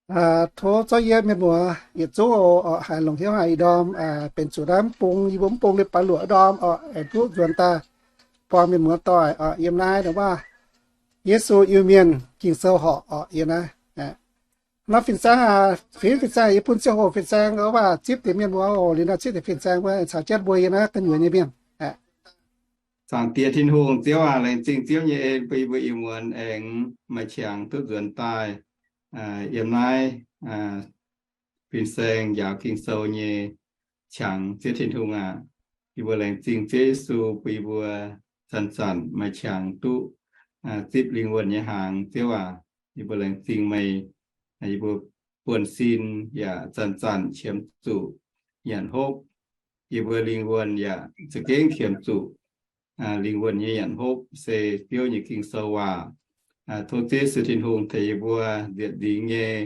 Tov zorqv yie mienh muoz yietc zungv oc, haiz longc hnyouv haic ih ndorm benx zuqc naaiv mv bung, yie mbuo mv bung leiz-baaix luoqc ndorm oc, aengx duqv nzuonx daaih buangh mienh muoz doic oc. Yiem naaiv ndongc waac Yesu Iu-Mienh Ging-Sou horpc oc. Yiem naaiv norm fin-saeng, fingx fin-saeng, yie bun ziangh hoc fin-saeng waac zipv deix mienh muoz oc. Liuz nor zipv deix fin-saeng mbuo caux jienv mbuo yiem naaiv gu'nyuoz nyei mienh. Zaangc Diex Tin-Hungh, Ziouv aac, laengz zingh Ziouv nyei en bun yie mbuo ih muonz aengx maaih qangx duqv nzuonx daaih yiem naaiv fin-saeng njaaux Ging-Sou nyei qangx. Ziouv Tin-Hungh aac, yie mbuo laengz zingh Ziouv Yesu bun yie mbuo zanc-zanc maaih qangx duqv zipv lingh wuonh nyei hnaangx. Ziouv aac, yie mbuo laengz zingh meih. Yie mbuo buonv-sin yaac zanc-zanc qiemx zuqc nyanc hopv. Yie mbuo lingh wuonh yaac za'gengh qiemx zuqc lingh wuonh nyei nyanc hopv se Ziouv nyei Ging-Sou waac. Tov Ziouv Yesu Tin-Hungh tengx yie mbuo nzieqc nzingx nyei,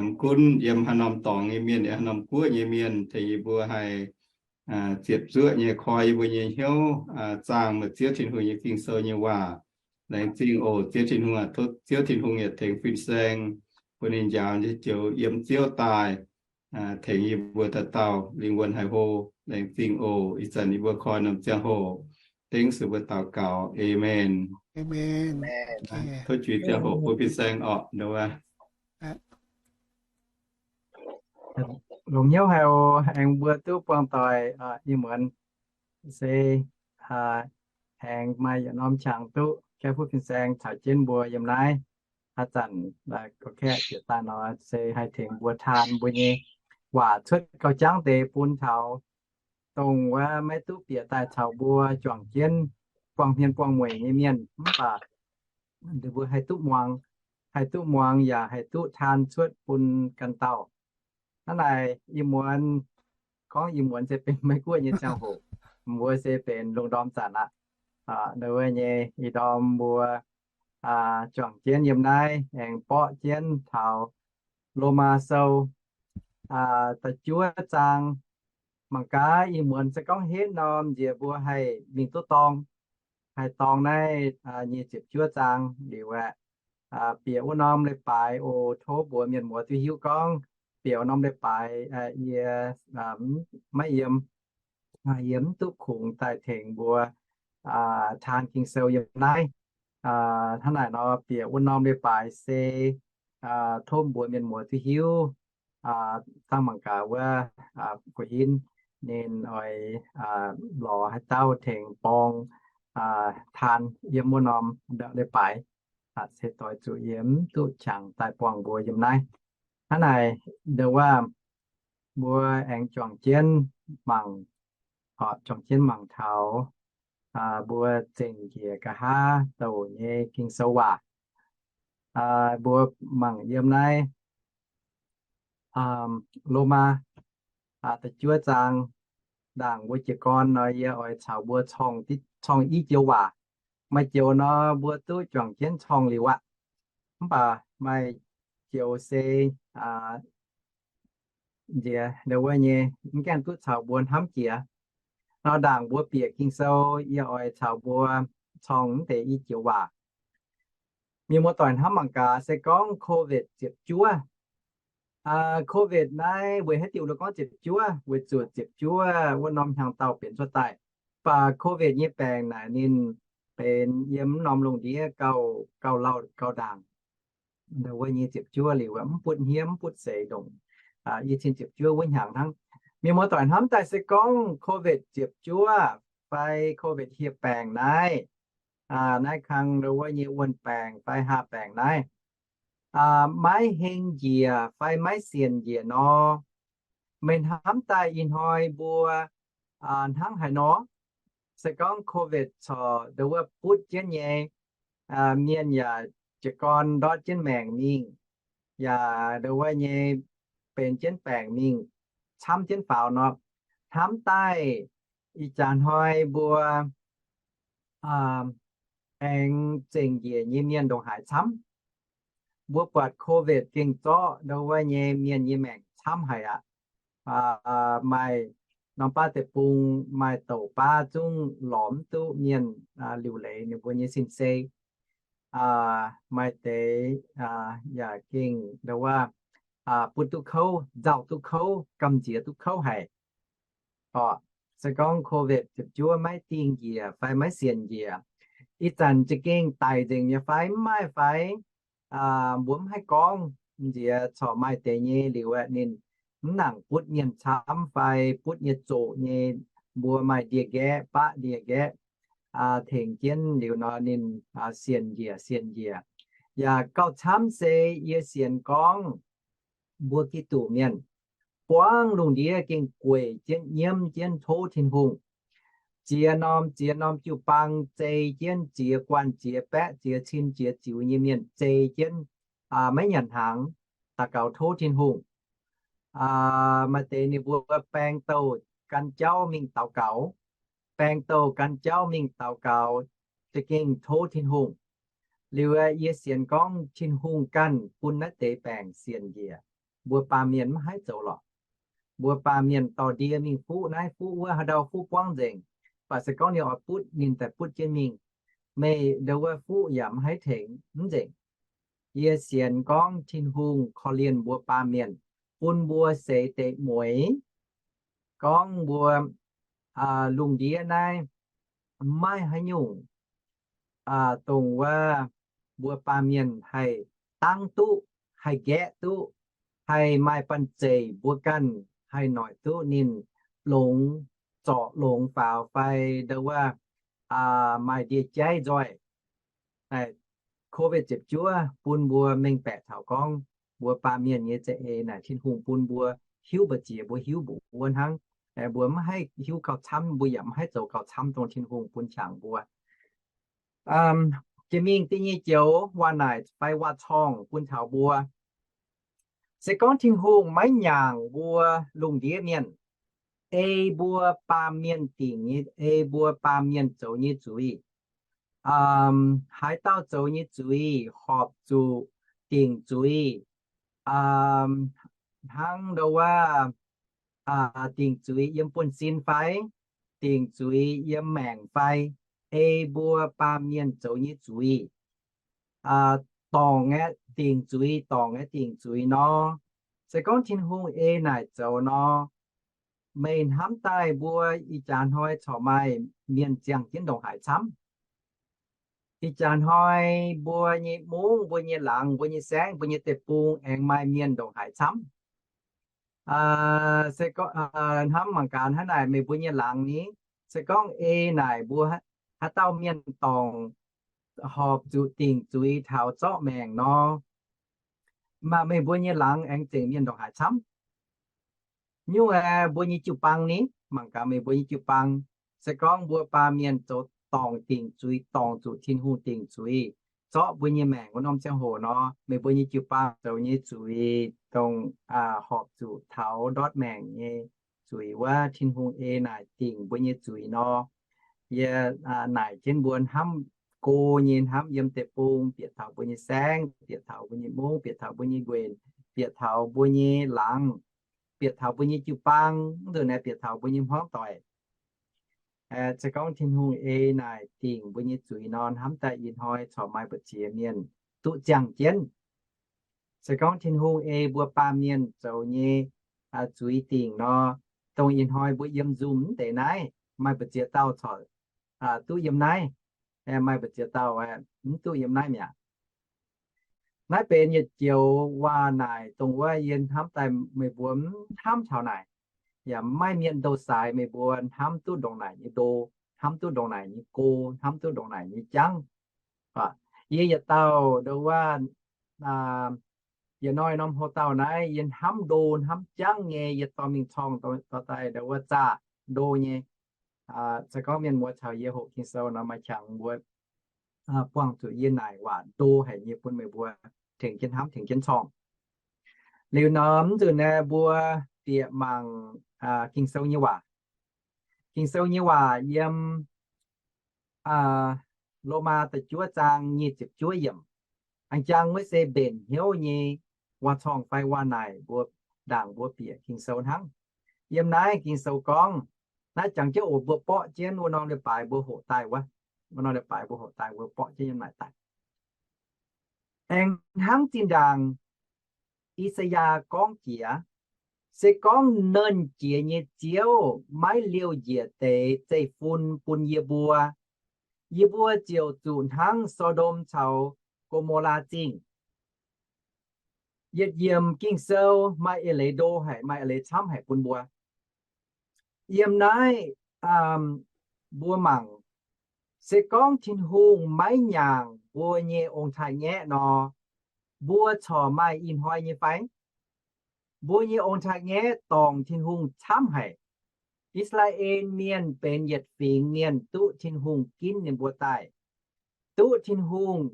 mv gunv yiem haaix norm dorngx nyei mienh, yiem haaix norm guoqv nyei mienh, tengx yie mbuo haih ziepc zuoqv nyei koi yie mbuo nyei hnyouv zaangh meih Ziouv Tin-Hungh nyei Ging-Sou nyei waac. Laengz zingh oc Ziouv Tin-Hungh aac. Tov Ziouv Tin-Hungh yietc tengx fin-saeng bun ninh njaaux nyei joux yiem Ziouv daaih, tengx yie mbuo dauh dauh lingh wuonh haih hlo. Laengz zingh oc. Ih zanc yie mbuo koi norm ziangh hoc dengv se mbuo daux gaux. Aamen. Tov juix ziangh hoc bun fin-saeng oc. Longc hnyouv haic oc, aengx mbuo duqv buangh doic ih muonz se aengx maaih yietc norm qangx duqv gaeqv fuqv fin-saeng caux jienv mbuo yiem naaiv. Ih zanc gorngv kaeqv jiex daaih nor se haih tengx mbuo taan mbuo nyei waac cuotv gauh jangv deix bun taux dongh wuov maiv duqv bieqc daaih caux mbuo juangc jienv buangh hmien buangh mueic nyei mienh, mv baac ninh mbuo haih duqv muangx, haih duqv muangx yaac haih duqv taan cuotv bun ganh dauh. Hnangv naaic ih muonz, gorngv ih muonz se benx Meiv Guoqv nyei ziangh hoc, mbuo se benx lungh ndorm zanc aqv. Ndongc wuov nyei ih ndorm mbuo juangc jienv yiem naaiv aengx borqv jienv taux Lomaa Sou da'juov zaang. Mangc gaax ih muonz se gorngv henv norm nziex mbuo haih mingh duqv dorng, haih dorng naaiv nyei ziepc juov zaang liuz aeqv, bieqc wuov norm leiz-baaix oc. Tov mbuox mienh muoz duqv hiuv gorngv bieqc wuov norm leiz-baaix yie maiv yiem, yie mv duqv kungx daaih tengx mbuo taan Ging-Sou yiem naaiv. Hnangv naaic nor bieqc wuov norm leiz-baaix se tov mbuox mienh muoz duqv hiuv, dangh mangc gaax wuov gu'hinv ninh oix lorz haaix dauh tengx borng taan yiem wuov norm leiz-baaix, se doix zuqc yie mv duqv qangx daaih buangh mbuo yiem naaiv. Hnangv naaic, ndongc wuov mbuo aengx juangc jienv mangc, juangc jienv mangc taux mbuo zengc njiec nqa'haav douc nyei Ging-Sou waac. Mbuo mangc yiem naaiv Lomaa da'juov zaang. Ndaangc mbuo jiez gorn nor yie oix caux mbuo corng i joux waac. Maaih joux nor mbuo duqv juangc jienv corng liuz aqv. Mv baac maaih joux se nziex ndongc wuov nyei mv gaengh duqv caux mbuo hnamv jiex. Nor ndaangc mbuo bieqc Ging-Sou yie oix caux mbuo corng mv deix i joux waac. Mienh muoz-doic hnamv mangc gaax, se gorngv COVID ziepc juov, COVID naaiv weic haaix diuc gorngv ziepc juov? Weic zuqc ziepc juov wuov norm hnyangx-daauh benx cuotv daaih. Mv baac COVID nyei baengc naaic ninh benx yiem mv norm lungh ndiev gauh lauh gauh ndaangc. Ndongc wuov nyei ziepc juov liuz mv butv hniev mv butv seix ndongc i cin ziepc juov wuov hnyangx hnangv. Mienh muoz-doic hnamv daaih se gorngv COVID ziepc juov fai COVID hieh baengc naaiv, naaiv kang ndongc wuov nyei wuonh baengc fai haah baengc naaiv maiv heng njiec fai maiv sienc njiec nor, meih hnamv daaih ih hnoi mbuo hnangv haaix nor? Se gorngv COVID corc ndongc wuov butv jienv nyei, mienh yaac jiez gorn ndortv jienv maengc mingh, yaac ndongc wuov nyei benx jienv baengc mingh camv jienv faaux nor, hnamv daaih ih jaax hnoi mbuo aengx zengc njiec nyei mienh ndongc haaix camv. Mbuo buatc COVID gengh zorqv ndongc wuov nyei mienh nyei maengc camv haic aqv. Maaih norm baav deic-bung maaih douc baav zungv lorz mv duqv mienh liuc leiz ninh mbuo nyei sin-sei. Maaih deix yaac gengh ndongc wuov butv duqv kouv, nzauh duqv kouv, gamh nziex duqv kouv haic. Orqc, se gorngv COVID ziepc juov maiv dingh njiec fai maiv sienx njiec, ih zanc za'gengh daic nzengc nyei fai mv maaih fai, mbuo mv haih gorngv. Nziex corc maaih deix nyei liuz aeqv, ninh mv nangc butv mienh camv fai butv nyei zoqc nyei, mbuo maaih ndie-nqaeqv, baqv ndie-nqaeqv tengx jienv liuz nor, ninh sienx njiec, sienx njiec. Yaac gauh camv se yie sienx gorngv mbuo Giduc mienh buangv lungh ndiev gengh gueic jienv nyiemv jienv tov Tin-Hungh. Ziex norm ziex norm jiu-baang zei jienv, ziex guanh ziex baeqv ziex cin ziex ziux nyei mienh zei jienv, maiv nyanc hnaangx, daux gaux tov Tin-Hungh. Maaih deix ninh mbuo baeng douh gan jauv mingh daux gaux, baeng douh gan jauv mingh daux gaux, za'gengh tov Tin-Hungh. Liuz yie sienx gorngv Tin-Hungh ganh bun naaiv deix baengc sienx njiec. Mbuo baamh mienh mv haih zoux lorqc. Mbuo baamh mienh dorh ndie mingh fuqv naaiv fuqv wuov, haaix ndau fuqv buangv nzengc. Baac se gorngv ninh oix butv, ninh daaih butv jienv mingh. Meih ndau wuov fuqv yaac mv haih tengx mv nzengc. Yie sienx gorngv Tin-Hungh korv-lienh mbuo baamh mienh, bun mbuo seix deix mueix. Gorngv mbuo lungh ndiev naaiv maiv haaix nyungc dongh wuov mbuo baamh mienh haih dangv duqv, haih nqaeqv duqv, haih maaih banh zeic mbuo ganh haih noic duqv ninh longx, zorc longx faaux fai ndau wuov maaih ndie-jaiv nzoih. COVID ziepc juov bun mbuo mengh baeqc taux gorngv mbuo baamh mienh nyei za'eix naaic Tin-Hungh bun mbuo hiuv mbu'ziex, mbuo hiuv mbu'wuov hnangv. Mbuo mv haih hiuv gauh camv, mbuo yaac mv haih zoux gauh camv dongh Tin-Hungh bun qangx mbuo. Jiex mingh da'nyeic joux waac-naaic fai waac-corngh bun taux mbuo. Se gorngv Tin-Hungh maiv nyaangc mbuo lungh ndiev mienh, ei mbuo baamh mienh dingc nyei, ei mbuo baamh mienh zoux nyei zuiz, haaix dauh zoux nyei zuiz horpc zuqc dingc zuiz, hnangv ndau wuov dingc zuiz yiem buonv-sin fai, dingc zuiz yiem maengc fai, ei mbuo baamh mienh zoux nyei zuiz, dorngc aeqv, dingc zuiz, dorngc aeqv, dingc zuiz nor. Se gorngv Tin-Hungh ei naaic zoux nor, meih hnamv daaih mbuo ih jaax hnoi corc maaih mienh ziangh jienv ndongc haaix camv? Ih jaax hnoi mbuo nyei mungv, mbuo nyei laangz, mbuo nyei saengv, mbuo nyei deic-bung aengx maaih mienh ndongc haaix camv? Se gorngv hnamv mangc gaax hnangv naaic, meih mbuo nyei laangz ni, se gorngv ei naaic mbuo haaix dauh mienh dorngc horpc zuqc dingc zuiz taux zorqv maengc nor, maaih meih mbuo nyei laangz aengx zengc mienh ndongc haaix camv? Nyungc aeqv, mbuo nyei jiu-baang ni, mangc gaax meih mbuo nyei jiu-baang, se gorngv mbuo baamh mienh zoux dorngc dingc zuiz, dorngc zuqc Tin-Hungh dingc zuiz, zorqv mbuo nyei maengc wuov norm ziangh hoc nor, meih mbuo nyei jiu-baang zoux nyei zuiz dongh horpc zuqc taux ndortv maengc nyei zuiz wuov, Tin-Hungh ei naaic dingc mbuo nyei zuiz nor. Yie naaic jienv mbuo hnamv go nyei, hnamv yiem deic-bung, bieqc taux mbuo nyei saengv, bieqc taux mbuo nyei mungv, bieqc taux mbuo nyei nquenc, bieqc taux mbuo nyei laangz, bieqc taux mbuo nyei jiu-baang, mv nzunc naaic bieqc taux mbuo nyei hmuangv doic. Se gorngv Tin-Hungh ei naaic dingc mbuo nyei zuiz nor, hnamv daaih ih hnoi corc maaih mbu'ziex mienh duqv ziangh jienv. Se gorngv Tin-Hungh ei mbuo baamh mienh zoux nyei zuiz dingc nor, dongh ih hnoi mbuo yiem Zoom mv deix naaiv, maaih mbu'ziex dauh corc duqv yiem naaiv, maaih mbu'ziex dauh mv duqv yiem naaiv mi'aqv. Naaiv benx yietc joux waac naaic dongh wuov yie hnamv daaih meih mbuo mv hnamv taux naaic, yaac maiv maaih mienh ndo saaix meih mbuo hnamv duqv ndongc naaic nyei ndo, hnamv duqv ndongc naaic nyei go, hnamv duqv ndongc naaic nyei jangv. Yie yietc dauh ndo wuov, yietc hnoi norm hlo dauh naaiv yie hnamv ndo hnamv jangv nyei, yie dorh mingh corng dorh daaih ndo wuov zaah ndo nyei. Se gorngv mienh muoz caux yie hoqc Ging-Sou nor, maaih qangx mbuo buangh zuqc yie naaic waac ndo haic nyei bun meih mbuo tengx jienv hnamv tengx jienv corng. Liuz nor mv nzunc naaiv mbuo bieqc mangc Ging-Sou nyei waac. Ging-Sou nyei waac yiem Lomaa da'juov zaang nyic ziepc juov yiemc. A'jang wuov se mbenc hnyouv nyei waac-corng fai waac naaic mbuo ndaangc mbuo bieqc Ging-Sou hnangv. Yiem naaiv Ging-Sou gorngv, naaiv jangx jienv oc, mbuo borqv jienv wuov norm leiz-baaix mbuo hoqc daaih wuov, wuov norm leiz-baaix mbuo hoqc daaih, mbuo borqv jienv yiem naaic daaih. Aengx hnangv zinh ndaangc I^saa^yaa gorngv jiex, se gorngv Nernh Jiex nyei Ziouv maiv liouh njiec deix zeiv-fun bun yie mbuo, yie mbuo ziouc zuqc hnangv So^ndom caux Go^mo^laa Zingh. Yietc yiemc Ging-Sou maaih eix leiz ndo haic, maaih eix leiz camv haic bun mbuo. Yiem naaiv mbuo mangc, se gorngv Tin-Hungh maiv nyaangc mbuo nyei ong-taaix-ngaeqv nor, mbuo corc maaih ih hnoi nyei fai? Mbuo nyei ong-taaix-ngaeqv dorngc Tin-Hungh camv haic. I^saa^laa^en Mienh benx yietc fingx mienh duqv Tin-Hungh ginv ninh mbuo daaih, duqv Tin-Hungh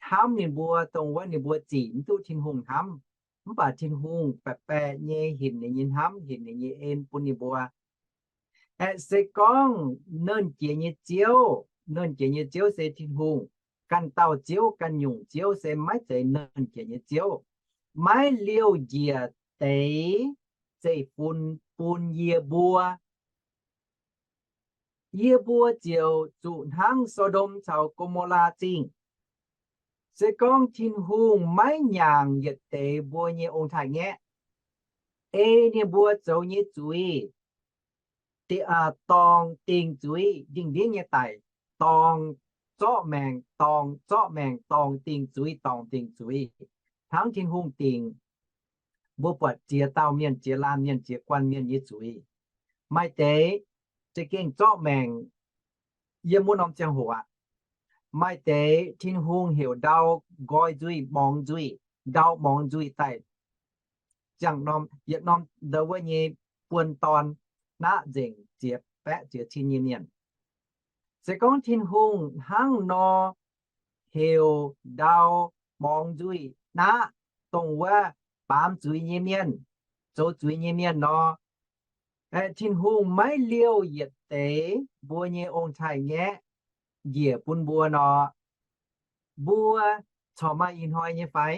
hnamv ninh mbuo, dongh wuov ninh mbuo zic mv duqv Tin-Hungh hnamv. Mv baac Tin-Hungh baeqc baeqc nyei hinc ninh nyei hnamv, hinc ninh nyei en bun ninh mbuo. Aeqv, se gorngv Nernh Jiex nyei Ziouv, Nernh Jiex nyei Ziouv se Tin-Hungh, ganh dauh Ziouv, ganh nyungc Ziouv, se maiv zeiz Nernh Jiex nyei Ziouv, maiv liouh njiec deix zeiv-fun bun yie mbuo, yie mbuo ziouc zuqc hnangv So^ndom caux Go^mo^laa Zingh. Se gorngv Tin-Hungh maiv nyaangc yietc deix mbuo nyei ong-taaix-ngaeqv, ei ninh mbuo zoux nyei zuiz dorngc dingc zuiz ndingh-ndingv nyei daic, dorngc zorqv maengc, dorngc zorqv maengc, dorngc dingc zuiz, dorngc dingc zuiz, hnangv Tin-Hungh dingc mbuo buatc ziex dauh mienh, ziex laanh mienh, ziex guanh mienh nyei zuiz. Maaih deix za'gengh zorqv maengc yiem wuov norm ziangh hoc aqv. Maaih deix Tin-Hungh heuc ndau nqoi nzuih, morngx nzuih, ndau morngx nzuih daaih ziangh norm, yietc norm ndau wuov nyei buon dorn naqv nzengc ziex baeqv ziex cin nyei mienh. Se gorngv Tin-Hungh hnangv nor heuc ndau morngx nzuih naqv dongh wuov baamz zuiz nyei mienh, zoux zuiz nyei mienh nor, Tin-Hungh maiv liouh yietc deix mbuo nyei ong-taaix-ngaeqv njiec bun mbuo nor, mbuo corc maaih ih hnoi nyei fai?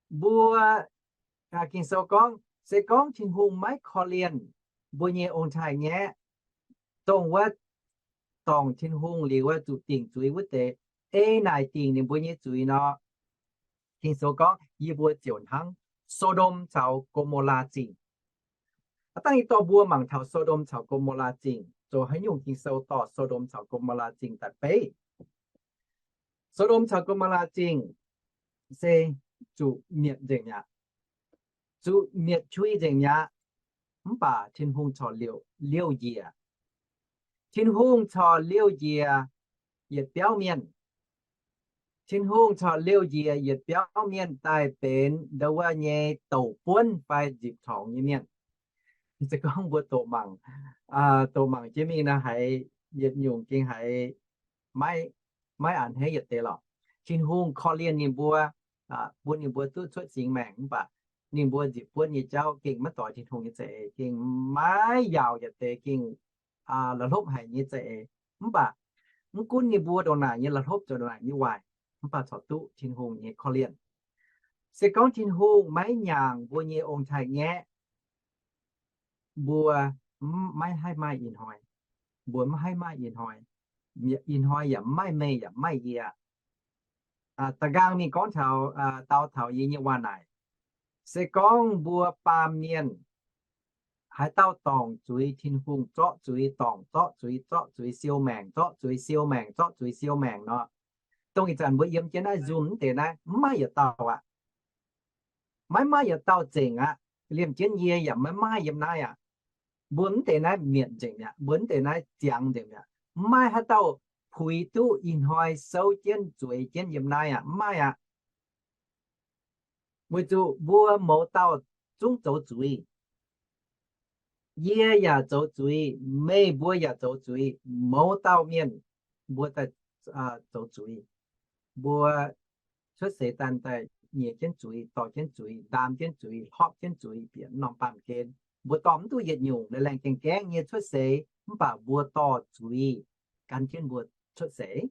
Mbuo, Ging-Sou gorngv, se gorngv Tin-Hungh maiv korv-lienh mbuo nyei ong-taaix-ngaeqv, dongh wuov dorngc Tin-Hungh liuz wuov zuqc dingc zuiz wuov deix, ei naaic dingc ninh mbuo nyei zuiz nor, Ging-Sou gorngv yie mbuo ziouc hnangv So^ndom caux Go^mo^laa Zingh. Aav dangh yie dorh mbuo mangc taux So^ndom caux Go^mo^laa Zingh, zoux haaix nyungc Ging-Sou dorh So^ndom caux Go^mo^laa Zingh daaih beiv. So^ndom caux Go^mo^laa Zingh se zuqc mietc nzengc mi'aqv, zuqc mietc qui nzengc mi'aqv. Mv baac Tin-Hungh corc liouh, liouh njiec. Tin-Hungh corc liouh njiec yietc biauv mienh. Tin-Hungh corc liouh njiec yietc biauv mienh daaih benx ndau wuov nyei douc buonv fai nzipc corngx nyei mienh. Se gorngv mbuo doqc mangc, doqc mangc jienv mingh naaiv haiz yietc nyungc gengh haiz maiv, maiv a'hneiv yietc deix lorqc. Tin-Hungh korv-lienh ninh mbuo, bun ninh mbuo duqv cuotv singx maengc, mv baac ninh mbuo nzipc buonv nyei jauv gengh maiv doix Tin-Hungh nyei za'eix, gengh maiv yaauc yietc deix, gengh la'hlopv haic nyei za'eix. Mv baac mv gunv ninh mbuo ndongc naaic nyei la'hlopv zoux ndongc naaic nyei waaic, mv baac corc duqv Tin-Hungh nyei korv-lienh. Se gorngv Tin-Hungh maiv nyaangc mbuo nyei ong-taaix-ngaeqv, mbuo maiv haih maaih ih hnoi. Mbuo maiv haih maaih ih hnoi. Ih hnoi yaac maiv maaih, meih yaac maiv maaih, yie. Da'nqaang mingh gorngv taux, dau taux yie nyei waac naaic, se gorngv mbuo baamh mienh haaix dauh dorngc zuiz Tin-Hungh, zorqv zuiz dorngc, zorqv zuiz, zorqv zuiz siou maengc, zorqv zuiz siou maengc, zorqv zuiz siou maengc nor, dongh ih zanc mbuo yiem jienv naaiv Zoom mv deix naaiv maiv maaih yietc dauh aqv. Maiv maaih yietc dauh zengc aqv. Liemh jienv yie yaac maiv maaih yiem naaiv aqv. Mbuo mv deix naaiv mietc nzengc mi'aqv. Mbuo mv deix naaiv ziangx nzengc mi'aqv. Mv maaih haaix dauh puix duqv ih hnoi souv jienv zueiz jienv yiem naaiv aqv. Mv maaih aqv. Weic zuqc mbuo mouz dauh zungv zoux zuiz. Yie yaac zoux zuiz, meih mbuo yaac zoux zuiz, mouz dauh mienh mbuo daaih zoux zuiz. Mbuo cuotv seix daaih nyiex jienv zuiz, dorh jienv zuiz, ndaam jienv zuiz, hlopv jienv zuiz, bieqc norm baamh gen. Mbuo dorh mv duqv yietc nyungc, laengz laengz gaengh gaengh nyei cuotv seix, mv baac mbuo dorh zuiz gan jienv mbuo cuotv seix.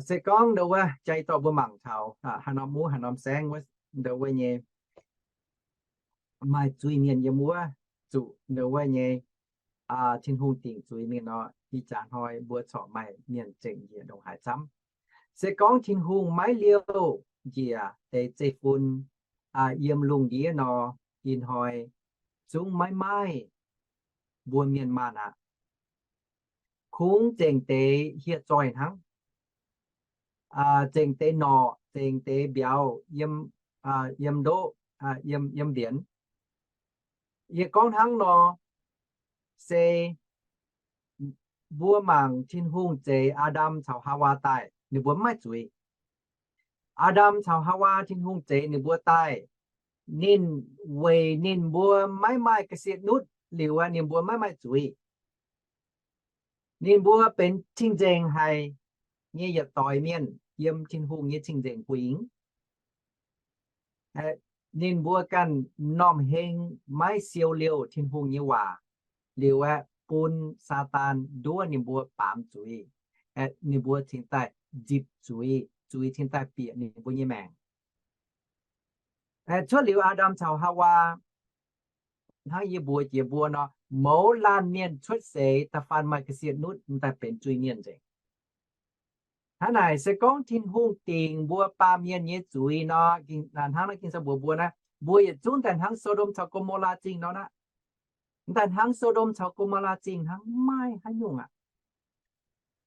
Se gorngv ndau wuov jaa dorh mbuo mangc taux haaix norm muv haaix norm saengv wuov, ndau wuov nyei maaih zuiz-mienh yiem wuov, zuqc ndau wuov nyei Tin-Hungh dingc zuiz mingh nor, ih jaax hnoi mbuo corc maaih mienh zengc njiec ndongc haaix camv. Se gorngv Tin-Hungh maiv liouh njiec deix zeiv-fun yiem lungh ndiev nor, ih hnoi zungv maiv maaih mbuo mienh maanh aqv. Kungx zengc deix hieh zoih hnangv, zengc deix norqc, zengc deix mbiauz yiem, yiem ndoqv, yiem, yiem mbienx. Yie gorngv hnangv nor, se mbuo mangc Tin-Hungh zeix Aa^ndam caux Haawaa daaih, ninh mbuo mv maaih zuiz. Aa^ndam caux Haawaa, Tin-Hungh zeix ninh mbuo daaih, ninh weic ninh mbuo maiv maaih ga'sie nutv liuz, ninh mbuo maiv maaih zuiz. Ninh mbuo benx cing-nzengc haic nyei yietc doix mienh yiem Tin-Hungh nyei cing-nzengc guingx. Ninh mbuo ganh m'normh heng maiv siou liouh Tin-Hungh nyei waac liuz aeqv, bun Saadaan nduov ninh mbuo baamz zuiz. Ninh mbuo cingx daaih nzipc zuiz, zuiz cingx daaih bieqc ninh mbuo nyei maengc. Cuotv liuz Aa^ndam caux Haawaa, hnangv yie mbuox jiex mbuo nor, mouz laanh mienh cuotv seix da'faanh maaih ga'sie nutv m'daaih benx zuiz-mienh nzengc. Hnangv naaic se gorngv Tin-Hungh dingc mbuo baamh mienh nyei zuiz nor, hnangv naaiv Ging-Sou mbuox mbuo naaiv, mbuo yietc zungv daaih hnangv So^ndom caux Go^mo^laa Zingh nor aqv. M'daaih hnangv So^ndom caux Go^mo^laa Zingh hnangv, maiv maaih haaix nyungc aqv.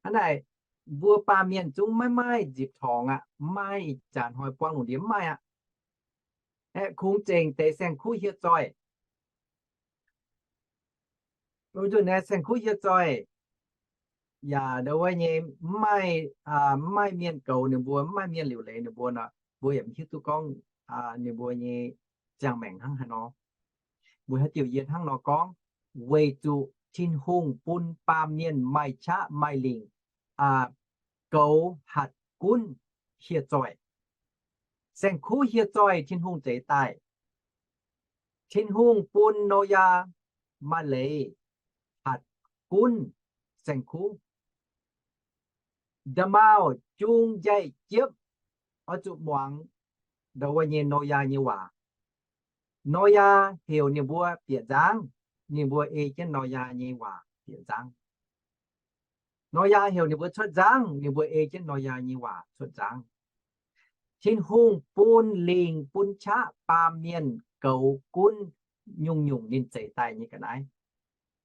Hnangv naaic, mbuo baamh mienh zungv maiv maaih nzipc torngx aqv, maiv maaih ih jaax hnoi buangv lungh ndiev, maiv maaih aqv. Aeqv, kungx zengc deix saeng-kuv hieh zoih. Nzunc naaiv saeng-kuv hieh zoih yaac ndau wuov nyei, mv maaih, mv maaih mienh goux ninh mbuo, mv maaih mienh liuc leiz ninh mbuo nor, mbuo yaac mv hiuv duqv gorngv ninh mbuo nyei ziangh maengc hnangv haaix nor. Weic haaix diuc yie hnangv nor gorngv? Weic zuqc Tin-Hungh bun baamh mienh maaih qaqv maaih lingc goux hatc gunv hieh zoih. Saeng-kuv hieh zoih Tin-Hungh zeix daaih. Tin-Hungh bun Noyaa maaih leiz hatc gunv saeng-kuv. Nda'maauh jung njaih jiepv oix zuqc muangx ndau wuov nyei Noyaa nyei waac. Noyaa heuc ninh mbuo bieqc nzangv, ninh mbuo ei jienv Noyaa nyei waac bieqc nzangv. Noyaa heuc ninh mbuo cuotv nzangv, ninh mbuo ei jienv Noyaa nyei waac cuotv nzangv. Tin-Hungh bun lingc bun qaqv baamh mienh goux gunv nyungc-nyungc ninh zeix daaih nyei ga'naaiv.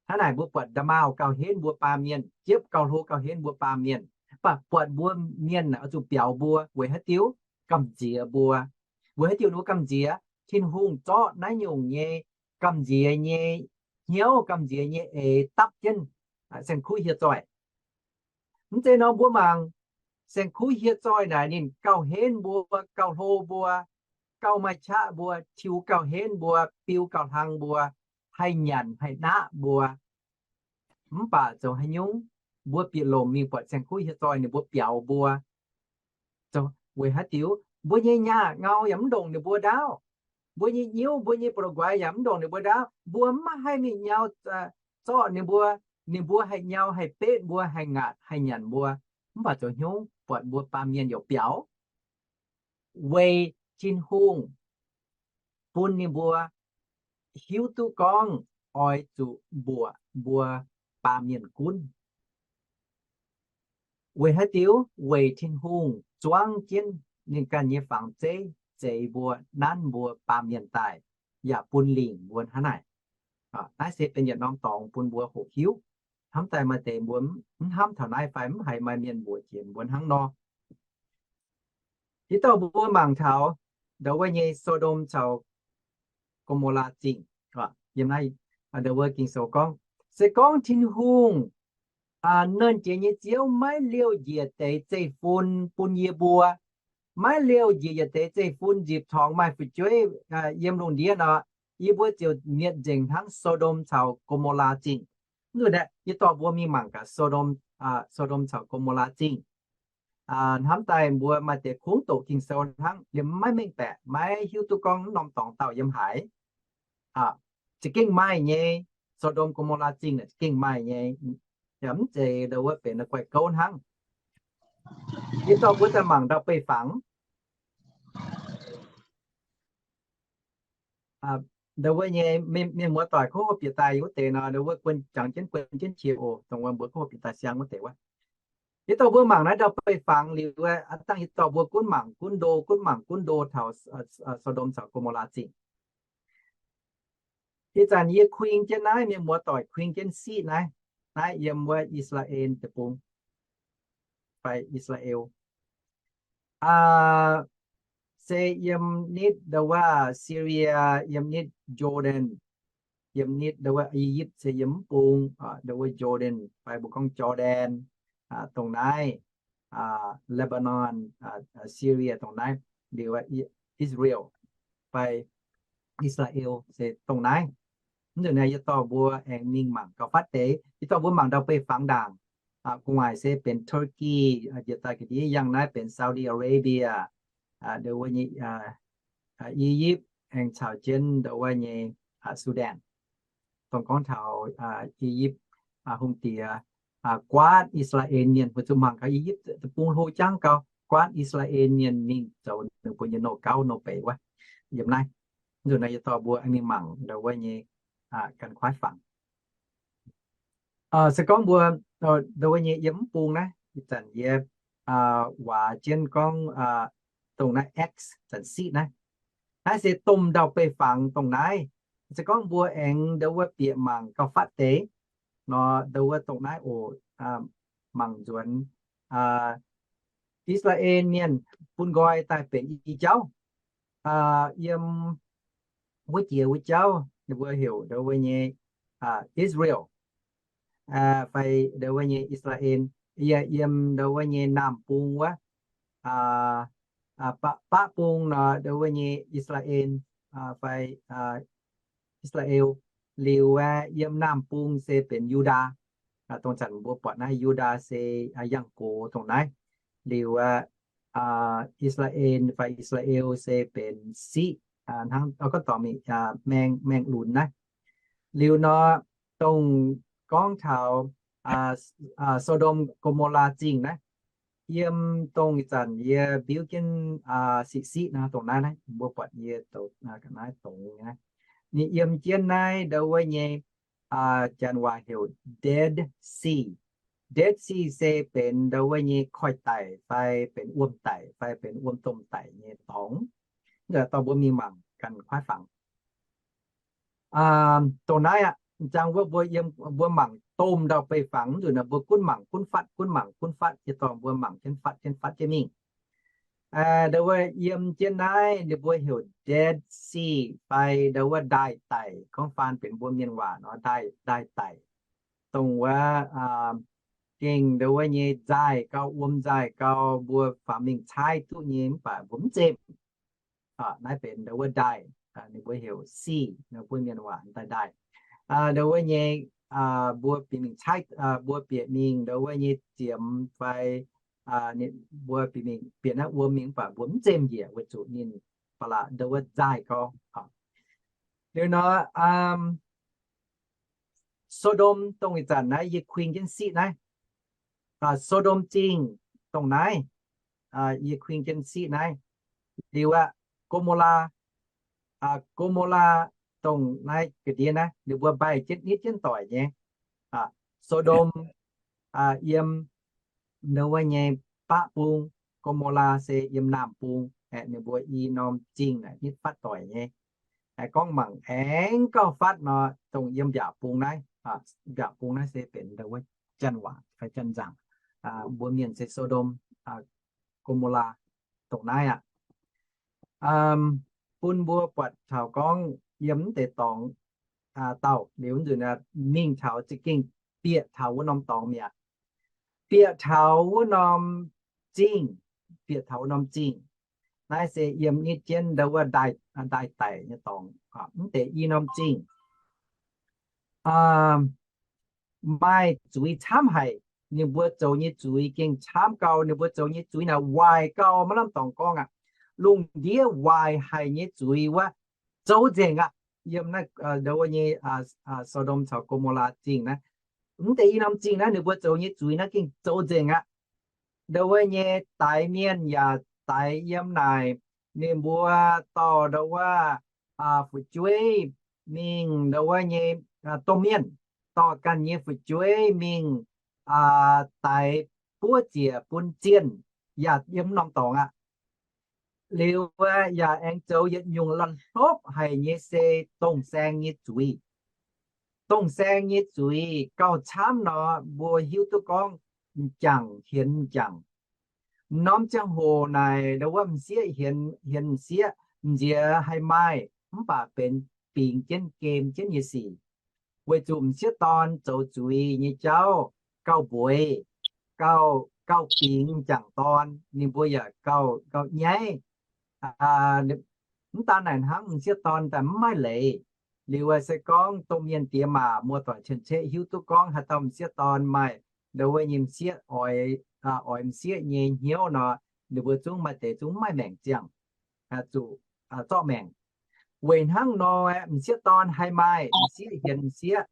Hnangv naaic mbuo buatc nda'maauh gauh henv mbuo baamh mienh, jiepv gauh hlo gauh henv mbuo baamh mienh. Mv baac buatc mbuo mienh oix zuqc biaux mbuo weic haaix diuc? Gamh nziex mbuo. Weic haaix diuc ninh mbuo gamh nziex? Tin-Hungh zorqv naaiv nyungc nyei gamh nziex nyei hnyouv, gamh nziex nyei eix dapv jienv saeng-kuv hieh zoih. Mv zeiz nor mbuo mangc, saeng-kuv hieh zoih naaic ninh gauh henv mbuo, gauh hlo mbuo, gauh maaih qaqv mbuo, tiux gauh henv mbuo, biu gauh hlang mbuo, haih nyanc haih naqv mbuo. Mv baac zoux haaix nyungc, mbuo bieqc lomc mingh buatc saeng-kuv hieh zoih ninh mbuo biaux mbuo. Weic haaix diuc? Mbuo nyei nyaah ngau yaac mv ndongc ninh mbuo ndaauv. Mbuo nyei nyiuv, mbuo nyei ba'luqc nquaix yaac mv ndongc ninh mbuo ndaauv. Mbuo mv haih mingh nyau zorqv ninh mbuo. Ninh mbuo haih nyau, haih betv mbuo, haih ngaatc, haih nyanc mbuo. Mv baac zoux haaix nyungc buatc mbuo baamh mienh youc biaux? Weic Tin-Hungh bun ninh mbuo hiuv duqv gorngv oix zuqc mbuoqc mbuo baamh mienh gunv. Weic haaix diuc? Weic Tin-Hungh zuangv jienv ninh ganh nyei fangx zeiv zeix mbuo, nanv mbuo baamh mienh daaih, yaac bun lingc mbuo hnangv naaic. Naaiv se benx yietc norm dorngx bun mbuo hoqc hiuv. Hnamv daaih maaih deix mbuo mv hnamv taux naaiv fai mv haiz maaih mienh mbuox jiex mbuo hnangv nor. Yie dorh mbuo mangc taux ndau wuov nyei So^ndom caux Go^mo^laa Zingh. Yiem naaiv ndau wuov Ging-Sou gorngv, se gorngv Tin-Hungh Nernh Jiex nyei Ziouv maiv liouh njiec deix zeiv-fun bun yie mbuo, maiv liouh njiec yietc deix zeiv-fun nzipc torngx maaih fu'jueiv yiem lungh ndiev nor, yie mbuo ziouc mietc nzengc hnangv So^ndom caux Go^mo^laa Zingh. Mv nzunc aeqv, yie dorh mbuo mingh mangc gaax So^ndom, So^ndom caux Go^mo^laa Zingh. Hnamv daaih mbuo maaih deix kungx doqc Ging-Sou hnangv, liemh maiv mengh baeqc, maiv hiuv duqv gorngv mv norm dorngx dauh yiem haaix. Za'gengh maaih nyei, So^ndom Go^mo^laa Zingh naaic za'gengh maaih nyei. Yaac mv zeiz ndau wuov benx guaih gouv hnangv. Yie dorh mbuo daaih mangc ndau-beih fangx. Ndau wuov nyei mienh muoz-doic kov bieqc daaih wuov deix nor, ndau wuov guon jangx jienv, guon jienv qiex oc, dongh wuov mbuo kov bieqc daaih siang wuov deix wuov. Yie dorh mbuo mangc naaiv ndau-beih fangx liuz, aa, dangh yie dorh mbuo gunv mangc gunv ndo, gunv mangc gunv ndo taux So^ndom caux Go^mo^laa Zingh. Ih zanc yie kuing jienv naaiv, mienh muoz-doic, kuing jienv siqv naaiv, naaiv yiem wuov I^saa^laa^en Deic-Bung fai I^saa^laa^en, se yiem nitv ndau wuov Syria, yiem nitv Jordan, yiem nitv ndau wuov I^yipv, se yiem mv bung ndau wuov Jordan fai mbuo gorngv Jordan, dongh naaiv, Lebanon, Syria dongh naaiv, liuz Israel fai I^saa^laa^en se dongh naaiv. Mv nzunc naaiv yie dorh mbuo aengx mingh mangc gauh fatv deix. Yie dorh mbuo mangc ndau-beih fangx ndaangc. Gu'nguaaic se benx Turkey, njiec daaih ga'ndiev yangh naaiv benx Saudi Arabia, ndau wuov nyei I^yipv, aengx caux jienv ndau wuov nyei Sudan. Dongh gorngv taux I^yipv hungh diex guaatv I^saa^laa^en mienh, weic zuqc mangc gaax I^yipv deic-bung hlo jangv gau, guaatv I^saa^laa^en mienh mingh zoux ninh mbuo nyei nouh gauv nouh beiz wuov. Yiem naaiv, nzunc naaiv yie dorh mbuo mingh mangc ndau wuov nyei ganh kuaaiv fangx. Se gorngv mbuo ndau wuov nyei yiem mv bung naaiv, ih zanc yie waac jienv gorngv dongh naaiv X, zanc siqv naaiv. Naaiv se domh ndau-beih fangx dongh naaiv. Se gorngv mbuo aengx ndau wuov bieqc mangc gauh fatv deix nor, ndau wuov dongh naaiv oc, mangc nzuonx I^saa^laa^en mienh bun nqoi daaih benx i jauv. Yiem wuov jiex wuov jauv ninh mbuo heuc ndau wuov nyei Israel fai ndau wuov nyei I^saa^laa^en. Yie yiem ndau wuov nyei naamh bung wuov, baqv bung nor ndau wuov nyei I^saa^laa^en fai I^saa^laa^en. Liuz yiem naamh bung se benx Yu^ndaa. Dongh zanc mbuo buatc naaiv Yu^ndaa se yangh gox dongh naaiv. Liuz I^saa^laa^en fai I^saa^laa^en se benx siqv, hnangv gorngv dorngx mingh maeng, maeng lunx naaiv. Liuz nor, dongh gorngv taux So^ndom Go^mo^laa Zingh naaiv, yiem dongh ih zanc yie biuv jienv siqv siqv nor, dongh naaiv naaiv mbuo buatc yie naaiv dongh naaiv, ninh yiem jienv naaiv ndau wuov nyei janx waac heuc Dead Sea. Dead Sea se benx ndau wuov nyei koiv-daic fai benx wuom-daic fai benx wuom-domh daic nyei dorngx. Dorh mbuo mingh mangc ganh kuaaiv fangx. Dongh naaiv aqv, m'jangc wuov mbuo yiem, mbuo mangc domh ndau-beih fangx, mv nzunc naaiv mbuo gunv mangc gunv fatv, gunv mangc gunv fatv, yie dorh mbuo mangc jienv fatv jienv fatv jienv mingh. Ndau wuov yiem jienv naaiv ninh mbuo heuc Dead Sea fai ndau wuov ndaaih daic, gorngv faan benx mbuo mienh waac nor, ndaaih, ndaaih daic. Dongh wuov gengh ndau wuov nyei nzaaih gau, wuom nzaaih gau, mbuo faaux mingh caaiv duqv nyei, mv baac mbuo mv zemh. Naaiv benx ndau wuov ndaaih, ninh mbuo heuc sea, ninh mbuo mienh waac ndaaih ndaaih. Ndau wuov nyei mbuo bieqc mingh caaiv, mbuo bieqc mingh ndau wuov nyei ziemx fai mbuo bieqc mingh, bieqc naaiv wuom mingh, mv baac mbuo mv zemh njiec weic zuqc ninh ba'laqc ndau wuov nzaaih gau. Liuz nor, So^ndom dongh ih zanc naaiv yie kuing jienv siqv naaiv, So^ndom Zingh dongh naaiv, yie kuing jienv siqv naaiv. Liuz aqv, Go^mo^laa, Go^mo^laa dongh naaiv ga'ndiev naaiv, ninh mbuo mbaih jienv nitv jienv doic nyei. So^ndom yiem ndau wuov nyei baqv bung, Go^mo^laa se yiem naamh bung, aeqv, ninh mbuo i norm zingh naaic nitv fatv doic nyei. Aengx gorngv mangc aengx gauh fatv nor, dongh yiem mbiaauc bung naaiv, mbiaauc bung naaiv se benx ndau wuov janx waac fai janx nzaangc, mbuo mienh se So^ndom, Go^mo^laa, dongh naaiv aqv. Bun mbuo buatc taux gorngv yiem mv deix dorngx dauh liuz nzunc mingh taux za'gengh bieqc taux wuov norm dorngx mi'aqv. Bieqc taux wuov norm zingh, bieqc taux wuov norm zingh. Naaiv se yiem nitv jienv ndau wuov ndaaih, ndaaih daic nyei dorngx, mv deix i norm zingh. Maaih zuiz camv haic. Ninh mbuo zoux nyei zuiz gengh camv gau. Ninh mbuo zoux nyei zuiz naaic waaic gau, maiv lamh dorngx gorngv aqv. Lungh ndiev waaic haic nyei zuiz wuov zoux nzengc aqv. Yiem naaiv ndau wuov nyei So^ndom caux Go^mo^laa zingh naaiv, mv deix i norm zingh naaiv ninh mbuo zoux nyei zuiz naaiv gengh zoux nzengc aqv. Ndau wuov nyei daix mienh yaac daix yiem naaic. Ninh mbuo dorh ndau wuov fu'jueiv mingh, ndau wuov nyei domh mienh dorh ganh nyei fu'jueiv mingh daix buov ziec bun zienh, yaac yiem norm dorngx aqv. Liuz yaac aengx zoux yietc nyungc la'hlopv haic nyei se dongh saeng nyei zuiz. Dongh saeng nyei zuiz gauh camv nor, mbuo hiuv duqv gorngv m'jangc hienx m'jangc. M'norm ziangh hoc naaic ndau wuov m'sieqv hienx, hienx m'sieqv, m'nziex haih maaih, mv baac benx bingx jienv gem jienv nyei sic. Weic zuqc m'sieqv dorn zoux zuiz nyei jauv gauh mbueiz, gauh, gauh bingx m'jangc dorn, ninh mbuo yaac gauh, gauh nyaiv. Mv daan naaic hnangv, m'sieqv dorn daaih mv maaih leiz. Liuz se gorngv domh mienh diex maac muoz-doic cien-ceqv hiuv duqv gorngv haaix dauh m'sieqv dorn maaih ndau wuov nyei m'sieqv oix, oix m'sieqv nyei hnyouv nor, ninh mbuo zungv maaih deix zungv mv maaih maengc ziangh, zuqc zorqv maengc. Weic hnangv nor, m'sieqv dorn haih maaih m'sieqv hienx m'sieqv,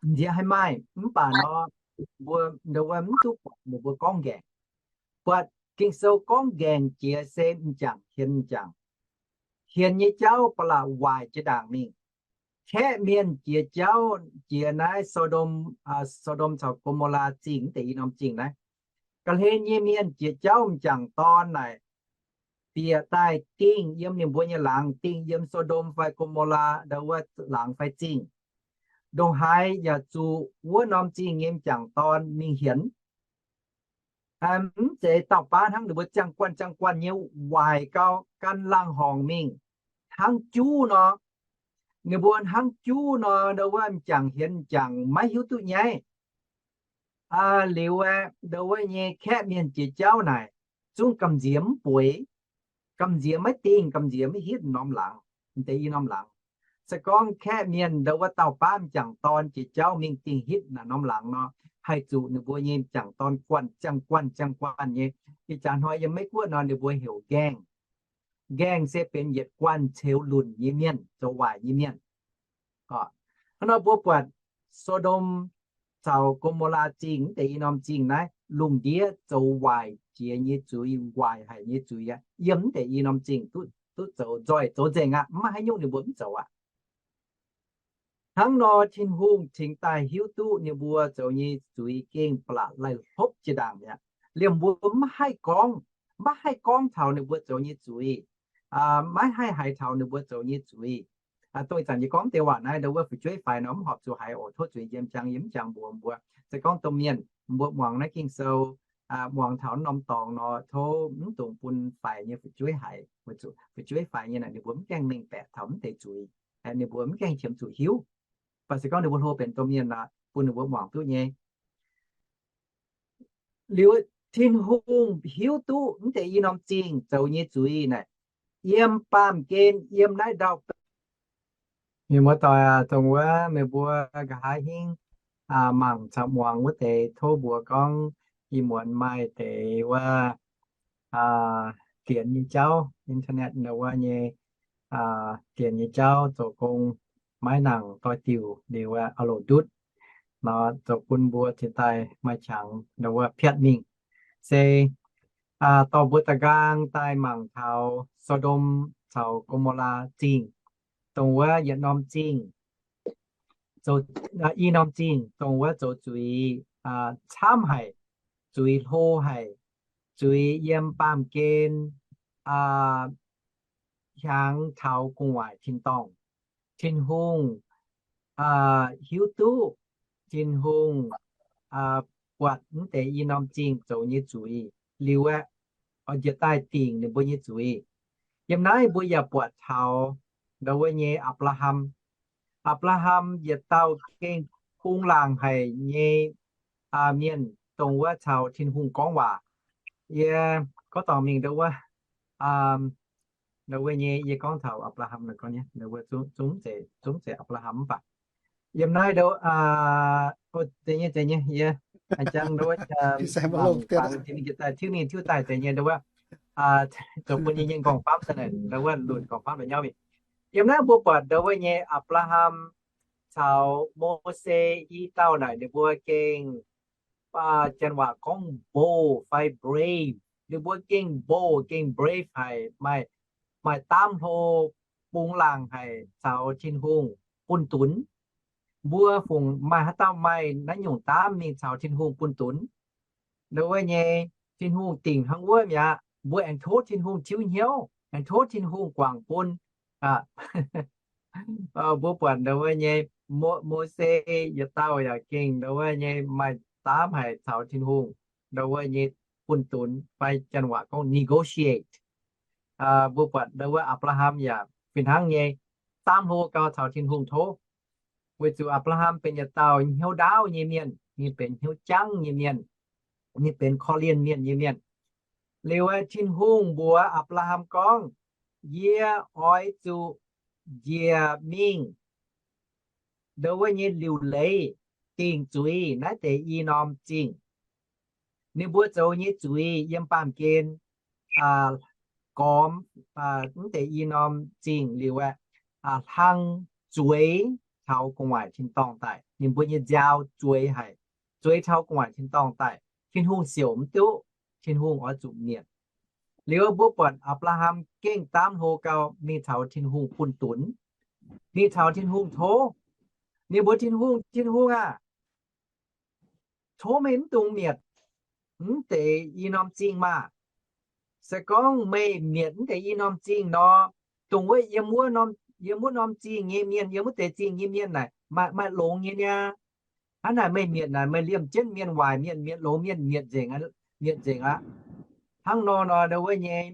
m'nziex haih maaih, mv baac nor, mbuo ndau wuov mv duqv buatc ninh mbuo gorngv nqaengc. Buatc Ging-Sou gorngv nqaengc jiex se m'jangc hienx m'jangc. Hienx nyei jauv ba'laqc waaic jiex ndaangc mingh. Kaeqv mienh jiex jauv jiex naaiv So^ndom, So^ndom caux Go^mo^laa Zingh, mv deix i norm zingh naaiv. Ga'hlen nyei mienh jiex jauv m'jangc dorn naaic, bieqc daaih dingh yiem ninh mbuo nyei laangz, dingh yiem So^ndom fai Go^mo^laa ndau wuov laangz fai zingh. Ndongc haaix yaac zuqc wuov norm zingh nyei m'jangc dorn mingh hienx. Mv zeiz dauh baav hnangv, ninh mbuo ziangh guanh ziangh guanh nyei waaic gau, gan laangh horngc mingh, hnangv juv nor. Ninh mbuo hnangv juv nor, ndau wuov m'jangc hienx m'jangc maiv hiuv duqv nyaiv. Liuz aeqv, ndau wuov nyei kaeqv mienh jiex jauv naaic, zungv gamh nziex mv bueix, gamh nziex maiv dingh, gamh nziex maiv hitv norm laangz, deix i norm laangz. Se gorngv kaeqv mienh ndau wuov dauh baav m'jangc dorn jiex jauv mingh dingh hitv naaic norm laangz nor, haih zuqc ninh mbuo nyei m'jangc dorn guanh ziangh guanh ziangh guanh nyei. Ih jaax hnoi yiem Meiv Guoqv nor ninh mbuo heuc gang. Gang se benx yietc guanh ceux lunc nyei mienh, zoux waaic nyei mienh. Hnangv nor mbuo buatc So^ndom caux Go^mo^laa Zingh, mv deix i norm zingh naaiv, lungh ndiev zoux waaic jiex nyei zuiz, waaic haic nyei zuiz aqv. Yiem mv deix i norm zingh duqv, duqv zoux nzoih zoux nzengc aqv. Mv maaih haaix nyungc ninh mbuo mv zoux aqv. Hnangv nor Tin-Hungh cingx daaih hiuv duqv ninh mbuo zoux nyei zuiz gengh ba'laqc laih hlopv jiex ndaangc mi'aqv. Liemh mbuo maiv haih gorngv, maiv haih gorngv taux ninh mbuo zoux nyei zuiz, maiv haih haiz taux ninh mbuo zoux nyei zuiz. Dongh ih zanc yie gorngv deix waac naaiv, ndau wuov fu'jueiv faix nor mv horpc zuqc haiz oc. Tov zuiz yiem jangx, yie mv jangx mbuox mbuo. Se gorngv domh mienh mbuo muangx naaiv Ging-Sou, muangx taux norm dorngx nor, tov mv dungx bun faix nyei fu'jueiv haiz. Weic zuqc fu'jueiv faix nyei naaic ninh mbuo mv gaengh mengh baeqc taux mv deix zuiz, ninh mbuo mv gaengh qiemx zuqc hiuv. Mv baac se gorngv ninh mbuo hlo benx domh mienh nor, bun ninh mbuo muangx duqv nyei. Liuz Tin-Hungh hiuv duqv mv deix i norm zingh zoux nyei zuiz naaic, yiem baamh gen, yiem naaiv ndau-baengx. Mienh muoz-doic aac, dongh wuov meih mbuo nqa'haav hingv mangc caux muangx wuov deix, tov mbuox gorngv ih muonz maaih deix wuov dienx nyei jauv, internet wuov nyei dienx nyei jauv zoux gong maiv nangc doix-diuc liuz aqv, loc ndutv nor, zoux bun mbuo cingx daaih maaih qangx ndau wuov piatv mingh. Se dorh mbuo da'nqaang daaih mangc taux So^ndom caux Go^mo^laa Zingh, dongh wuov yietc norm zingh, zoux, i norm zingh dongh wuov zoux zuiz camv haic, zuiz hlo haic, zuiz yiem baamh gen hiaangx taux gu'nguaaic tin-dorngh. Tin-Hungh hiuv duqv, Tin-Hungh buatc mv deix i norm zingh zoux nyei zuiz liuz aeqv, oix njiec daaih dingc ninh mbuo nyei zuiz. Yiem naaiv mbuo yaac buatc taux ndau wuov nyei Apc^laa^ham. Apc^laa^ham yietc dauh gengh bungx laangc haic nyei mienh, dongh wuov caux Tin-Hungh gorngv waac. Yie gorngv dorngc mingh ndau wuov, ndau wuov nyei yie gorngv taux Apc^laa^ham, zungv, zungv zeiz Apc^laa^ham mv baac yiem naaiv ndau, deix nyei, deix nyei, yie jangx ndau wuov, mingh daaih tiuv mingh tiuv daaih deix nyei ndau wuov, zoux bun yie nyei nqorngv-famv daaih naaic ndau wuov lunc nqorngv-famv la'nyauv mingh. Yiem naaiv mbuo buatc ndau wuov nyei Apc^laa^ham caux Mose i dauh naaic ninh mbuo gengh, janx waac gorngv bold fai brave, ninh mbuo gengh bold gengh brave haic, maaih, maaih daamv hlo, bungx laangc haic caux Tin-Hungh bun dunx. mbuo fungc maaih haaix dauh maaih naaiv nyungc daamv mingh caux Tin-Hungh bun dunx. Ndau wuov nyei, Tin-Hungh dingc hnangv wuov mi'aqv. Mbuo aengx tov Tin-Hungh tiuv hnyouv, aengx tov Tin-Hungh guangc bun. Mbuo buatc ndau wuov nyei, Mo, Mose yietc dauh yaac gengh ndau wuov nyei maaih daamv haic caux Tin-Hungh ndau wuov nyei bun dunx, fai janx waac gorngv negotiate. Mbuo buatc ndau wuov Apc^laa^ham yaac fih hnangv nyei, daamv hlo gau caux Tin-Hungh tov. Weic zuqc Apc^laa^ham benx yietc dauh hnyouv ndaauv nyei mienh, ninh benx hnyouv jangv nyei mienh, ninh benx korv-lienh mienh nyei mienh. Liuz aeqv, Tin-Hungh mbuox Apc^laa^ham gorngv, Yie oix zuqc njiec mingh ndau wuov nyei liuc leiz dingc zuiz naaiv deix i norm zingh. Ninh mbuo zoux nyei zuiz yiem baamh gen gormx mv deix i norm zingh liuz aeqv, hlang zueiz taux gu'nguaaic tin-dorngh daaih. Ninh mbuo nyei nziaaux zueiz haic, zueiz taux gu'nguaaic tin-dorngh daaih. Tin-Hungh siouc mv duqv, Tin-Hungh oix zuqc mietc. Liuz mbuo buatc Apc^laa^ham gengh daamv hlo gau mingh caux Tin-Hungh bun dunx, mingh caux Tin-Hungh tov. Ninh mbuox Tin-Hungh, Tin-Hungh aah, tov meih mv dungx mietc mv deix i norm zingh maah! Se gorngv meih mietc mv deix i norm zingh nor, dongh wuov yiem wuov norm, yiem wuov norm zingh nyei mienh, yiem wuov deix zingh nyei mienh naaic maaih, maaih longx nyei niaa. Hnangv naaic meih mietc naaic meih liemh jienv mienh waaic mienh, mietc longx mienh, mietc nzengc, mietc nzengc aqv. Hnangv nor nor ndau wuov nyei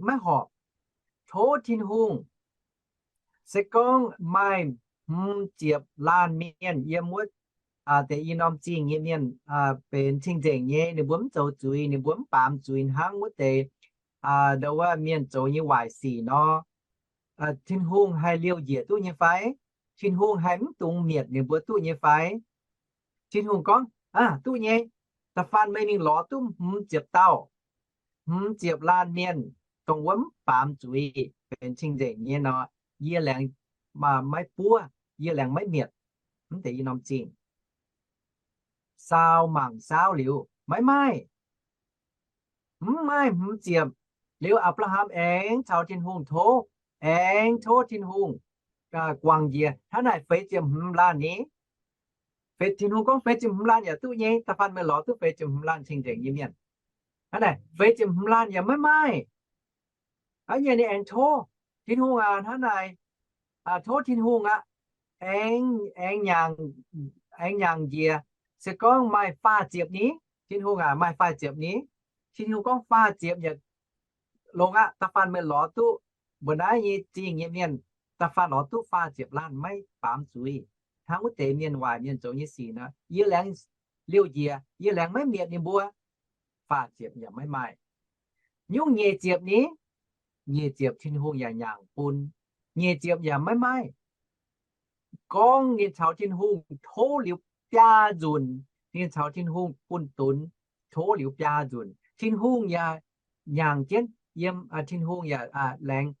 maiv horpc. Tov Tin-Hungh, se gorngv maaih hmz ziepc laanh mienh yiem wuov deix i norm zingh nyei mienh benx cing-nzengc nyei, ninh mbuo mv zoux zuiz, ninh mbuo mv baamz zuiz hnangv wuov deix ndau wuov mienh zoux nyei waaic sic nor, Tin-Hungh haih liouh njiec duqv nyei fai? Tin-Hungh haih mv dungx mietc ninh mbuo duqv nyei fai? Tin-Hungh gorngv, Aav, duqv nyei. Da'faanh meih mingh lorz duqv hmz ziepc dauh, hmz ziepc laanh mienh, dongh wuov mv baamz zuiz, benx cing-nzengc nyei nor, yie laengz maiv buov, yie laengz maiv mietc mv deix i norm zingh. Saau mangc saauv liuz, maiv maaih. Mv maaih hmz ziepc. Liuz Apc^laa^ham aengx caux Tin-Hungh tov, aengx tov Tin-Hungh guangc njiec, hnangv naaic feix ziepc hmz laanh ni. Feix, Tin-Hungh gorngv feix ziepc hmz laanh yaac duqv nyei, da'faanh meih lorz duqv feix ziepc hmz laanh cing-nzengc nyei mienh. Hnangv naaic feix ziepc hmz laanh yaac maiv maaih. Aav, nyei ninh aengx tov, Tin-Hungh aac, hnangv naaic, tov Tin-Hungh aqv, aengx, aengx nyaangc, aengx nyaangc njiec, se gorngv maaih faah ziepc ni. Tin-Hungh aac, maaih faah ziepc ni. Tin-Hungh gorngv faah ziepc yaac longx aqv, da'faanh meih lorz duqv mbuo naaiv nyei zingh nyei mienh, da'faanh lorz duqv faah ziepc laanh maiv baamz zuiz hnangv wuov deix mienh waaic mienh zoux nyei sic nor, yie laengz liouh njiec, yie laengz maiv mietc ninh mbuo. Faah ziepc yaac maiv maaih. Nyungc nyic ziepc ni? Nyic ziepc Tin-Hungh yaac nyaangc bun. Nyic ziepc yaac maiv maaih. Gorngv ninh caux Tin-Hungh tov liuz biaa nzunc, ninh caux Tin-Hungh bun dunx tov liuz biaa nzunc, Tin-Hungh yaac nyaangc jienv yiem, Tin-Hungh yaac laengz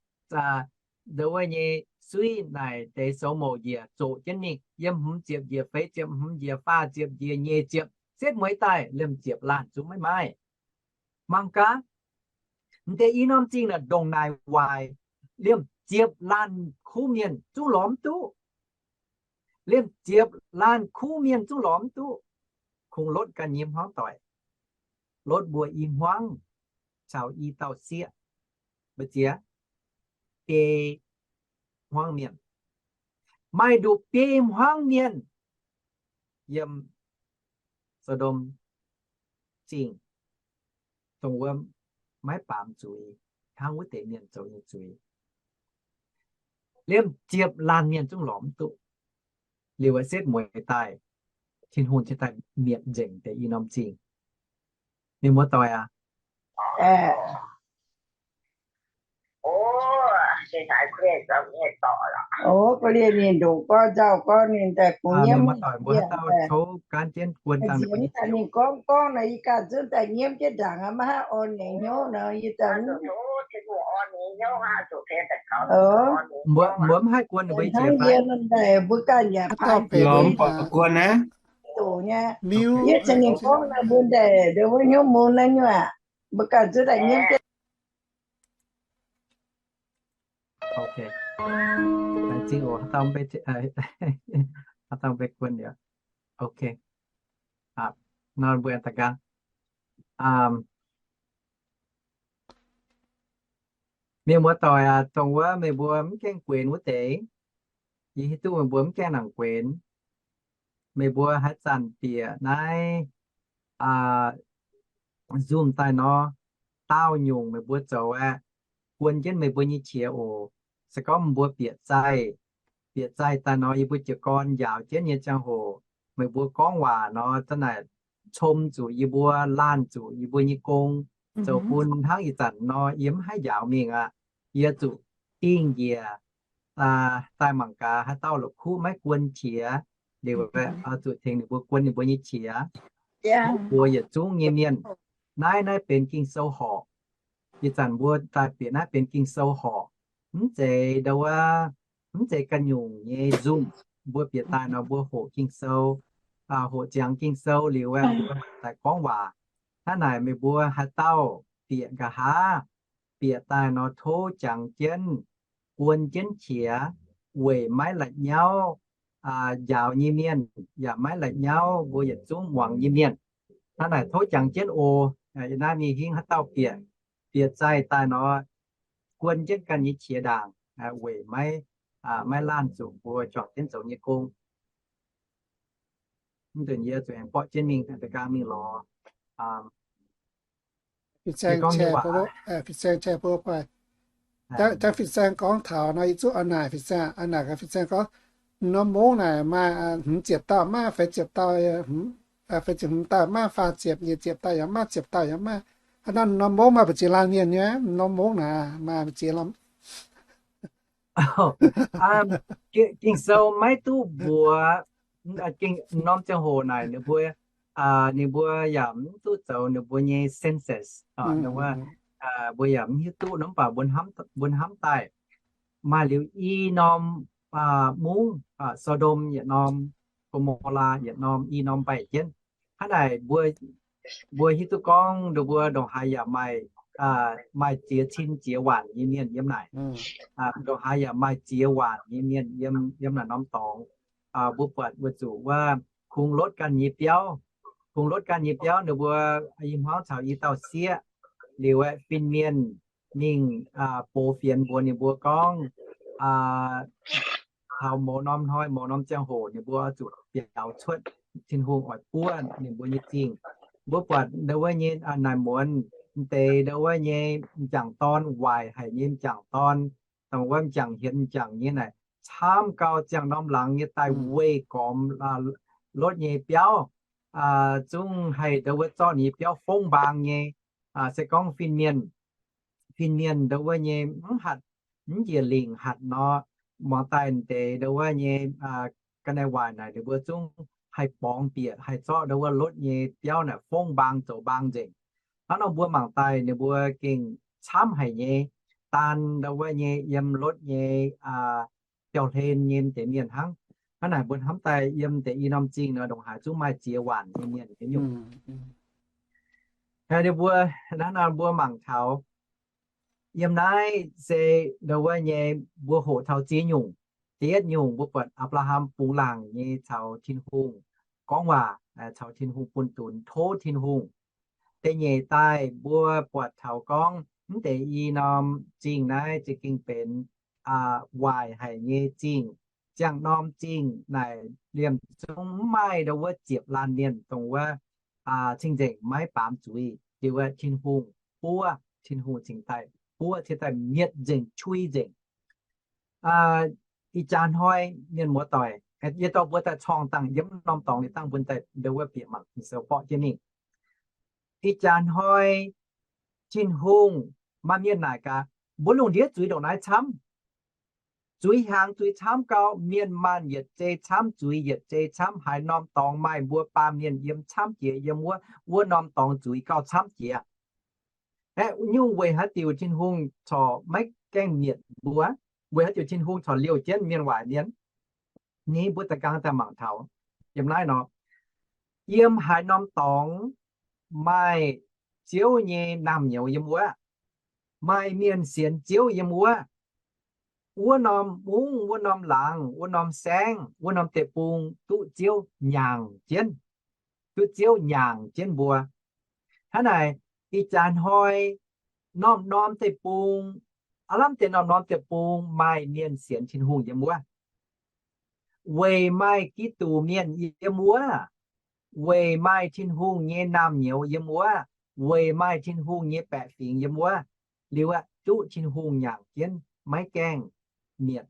ndau wuov nyei suiv naaic deix soux mouc njiec zoqc jienv mingh yiem hmz ziepc njiec, feix ziepc hmz njiec, faah ziepc njiec, nyic ziepc, setv mueiz daaih liemh ziepc laanh zungv maiv maaih. Mangc gaax, m'deix i norm zingh naaic ndongc naaic waaic, liemh ziepc laanh kuv mienh zungv lorz mv duqv. Liemh ziepc laanh kuv mienh zungv lorz mv duqv. Kungx lotv ganh nyei hmuangv doic. Lotv mbuo i hmuangv caux i dauh sieqv. Mbu'ziex? Biei hmuangv mienh. Maaih nduqc biei hmuangv mienh yiem So^ndom Zingh, dongh wuov maiv baamz zuiz hnangv wuov deix mienh zoux nyei zuiz. Liemh ziepc laanh mienh zungv lorz mv duqv. Liuz setv mueiz daaih, Tin-Hungh cingx daaih mietc nzengc deix i norm zingh. Mienh muoz-doic aac, o, kuv lienh mienh ndoqc gorngv nzauh gorngv ninh daaih kungx nyiemv, mbuo haaix dauh tov gaanv jienv guon dangh ninh gorngv gorngv nor, yie ganh zunv daaih nyiemv jienv ndaangc aqv, maiv haih orn ninh hnyouv nor, yie daaih mbuo mv haih guon ninh mbuo i ziex fai? Mbuo ganh yaac paaiv guon aqv. Yie cingx ninh gorngv nor, mbuo ndaangc ndongc wuov hnyouv mun naaiv nyungc aqv, mbuo ganh zunv daaih nyiemv jienv. Laengz zingh oc, haaix dauh mv bei, Aa, dangh mbuo kuon liuz. Ok. Nor mbuo aengx daaih nqaang. Mienh muoz-doic aac, dongh wuov meih mbuo mv gaengh guenx wuov deix, yie hiuv duqv meih mbuo mv gaengh nangc guenx. Meih mbuo haaix zanc bieqc naaiv Zoom daaih nor, daauh nyungc meih mbuo zoux aeqv, guon jienv meih mbuo nyei qiex oc. Se gorngv meih mbuo bieqc zaih, bieqc zaih daaih nor, yie mbuo jiez gorn njaaux jienv nyei ziangh hoc, meih mbuo gorngv waac nor, za'naaic com zuqc yie mbuo, laanh zuqc yie mbuo nyei gong, zoux bun hnangv ih zanc nor, yie mv haih njaaux mingh aqv. Yie zuqc dingh njiec daaih mangc gaax haaix dauh la'kuqv maiv guon qiex, liuz zuqc tengx ninh mbuo guon ninh mbuo nyei qiex. Mbuo yietc zungv nyei mienh, naaiv naaiv benx Ging-Sou horqc. Ih zanc mbuo daaih bieqc naaiv benx Ging-Sou horqc. Mv zeiz ndau wuov, mv zeiz ganh nyungc nyei Zoom. Mbuo bieqc daaih nor mbuo hoqc Ging-Sou, hoqc ziangx Ging-Sou liuz aeqv, mbuo daaih gorngv waac. Hnangv naaic meih mbuo haaix dauh bieqc nqa'haav, bieqc daaih nor tov jangx jienv, guon jienv qiex, weic maiv la'nyauv njaaux nyei mienh, yaac maiv la'nyauv mbuo yietc zungv muangx nyei mienh. Hnangv naaic tov jangx jienv oc. Naaiv mingh hingv haaix dauh bieqc, bieqc zaih daaih nor, guon jienv ganh nyei qiex ndaangc, weic maiv, maiv laanh zuqc mbuo juangc jienv zoux nyei gong. Mv nzunc yie zuqc aengx borqv jienv mingh, da'gaang mingh lorz. Fih saeng, fih saeng, jangv fih saeng gorngv taux nor, yie zuqc a'naaic fih saeng, a'naaic gaax fih saeng gorngv, norm mungv naaic maaih hmz ziepc dauh maiv feix ziepc dauh, feix ziepc hmz dauh maiv, faah ziepc, nyic ziepc dauh yaac maiv, ziepc dauh yaac maiv. Hnangv naaiv norm mungv maaih mbu'ziex laanh mienh nyei, norm mungv naaic maaih mbu'ziex Ging-Sou maiv duqv mbuox, norm ziangh hoc naaic ninh mbuo, ninh mbuo yaac mv duqv zoux ninh mbuo nyei census, mbuo yaac mv hiuv duqv, mv baac mbuo hnamv daaih maaih liuz i norm mungv, So^ndom yietc norm, Go^mo^laa yietc norm, i norm mbaih jienv. Hnangv naaic mbuo hiuv duqv gorngv ninh mbuo ndongc haaix yaac maaih, maaih ziex cin ziex waanc nyei mienh yiem naaic. Ndongc haaix yaac maaih ziex waanc nyei mienh yiem, yiem naaic norm dorngx. Mbuo buatc weic zuqc wuov kungx lotv ganh nyei biauv, kungx lotv ganh nyei biauv ninh mbuo i hmuangv caux i dauh sieqv liuz aeqv, fin-mienh mingh box fienx mbuox ninh mbuo gorngv, taux mouz norm hnoi, mouz norm ziangh hoc ninh mbuo oix zuqc biaux cuotv, Tin-Hungh oix buov ninh mbuo nyei zingh. Mbuo buatc ndau wuov nyei naaic muonz m'deix ndau wuov nyei m'jangc dorn, waaic haic nyei m'jangc dorn, dongh wuov m'jangc hienx m'jangc nyei naaic, camv gau ziangh norm laangz nyei daaih weih gormx lotv nyei biauv, zungv haih ndau wuov zorqv ninh nyei biauv fongv mbaang nyei. Se gorngv fin-mienh, fin-mienh ndau wuov nyei mv hatc, mv njiec lingc hatc nor, muangx daaih m'deix ndau wuov nyei ga'naaiv waaic naaic ninh mbuo zungv haih borngz bieqc, haih zorqv ndau wuov lotv nyei biauv naaic fongv mbaang zoux mbaang nzengc. Hnangv nor mbuo mangc daaih ninh mbuo gengh camv haic nyei, daan ndau wuov nyei yiem lotv nyei biauv-hlen nyei m'deix mienh hnangv. Hnangv naaic mbuo hnamv daaih yiem deix i norm zingh nor ndongc haaix zungv maaih ziex waanc nyei mienh nyei nyungc. Ninh mbuo, hnangv nor mbuo mangc taux yiem naaiv se ndau wuov nyei mbuo hoqc taux ziex nyungc. Da'yietv nyungc mbuo buatc Apc^laa^ham bungx laangc nyei caux Tin-Hungh gorngv waac, caux Tin-Hungh bun dunx, tov Tin-Hungh. Da'nyeic daaih mbuo buatc taux gorngv mv deix i norm zingh naaiv za'gengh benx waaic haic nyei zingh. Ziangh norm zingh naaic liemh zungv mv maaih ndau wuov ziepc laanh mienh dongh wuov cing-nzengc maiv baamz zuiz, liuz wuov Tin-Hungh buov, Tin-Hungh cingx daaih buov, cingx daaih mietc nzengc, cui nzengc. Ih jaax hnoi mienh muoz-doic, yie dorh mbuo daaih corng dangh yiem norm dorngx liuz dangh mbuo daaih ndau wuov bieqc mangc Ging-Sou borqv jienv mingh. Ih jaax hnoi Tin-Hungh, maaih mienh naaic gaax, mbuo lungh ndiev zuiz ndongc naaiv camv. Zuiz hiaangx zuiz camv gau, mienh maanh yietc zei camv, zuiz yietc zei camv, haaix norm dorngx maaih mbuo baamh mienh yiem camv jiex yiem wuov, wuov norm dorngx zuiz gauh camv jiex. Aeqv, nyungc weic haaix diuc Tin-Hungh corc maiv gaengh mietc mbuo? Weic haaix diuc Tin-Hungh corc liouh jienv mienh waaic mienh? Ni mbuo da'gang daaih mangc taux yiem naaiv nor, yiem haaix norm dorngx maaih Ziouv nyei naamh nyouz yiem wuov, maaih mienh sienx Ziouv yiem wuov, wuov norm mungv, wuov norm laangz, wuov norm saengv, wuov norm deic-bung duqv Ziouv nyangc jienv, duqv Ziouv nyangc jienv mbuo. Hnangv naaic, ih jaax hnoi norm-norm deic-bung, aav lamh deix norm-norm deic-bung maaih mienh sienx Tin-Hungh yiem wuov. Weic maaih Giduc mienh yiem wuov, weic maaih Tin-Hungh nyei naamh nyouz yiem wuov, weic maaih Tin-Hungh nyei baeqc fingx yiem wuov, liuz aeqv, duqv Tin-Hungh nyangc jienv maiv gaengh mietc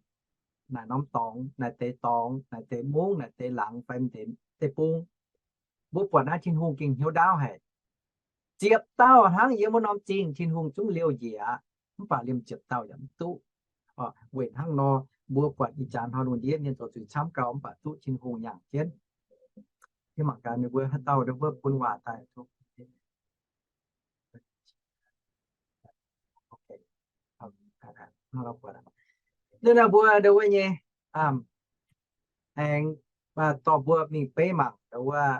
naaic norm dorngx, naaic deix dorngx, naaic deix mungv, naaic deix laangz fai deix bung. Mbuo buatc naaiv Tin-Hungh gengh hnyouv ndaauv haic. Ziepc dauh hnangv yiem wuov norm zingh Tin-Hungh zungv liouh njiec aqv, mv baac liemh ziepc dauh yaac mv duqv. Weic hnangv nor, mbuo buatc ih jaax hnoi lungh ndiev mienh zoux zuiz camv gau, mv baac duqv Tin-Hungh nyangc jienv. Yie mangc gaax ninh mbuo haaix dauh nduov mbuo bun waac daaih. Naaiv mbuo nduov wuov nyei, aengx dorh mbuo mingh beiv mangc nduov wuov,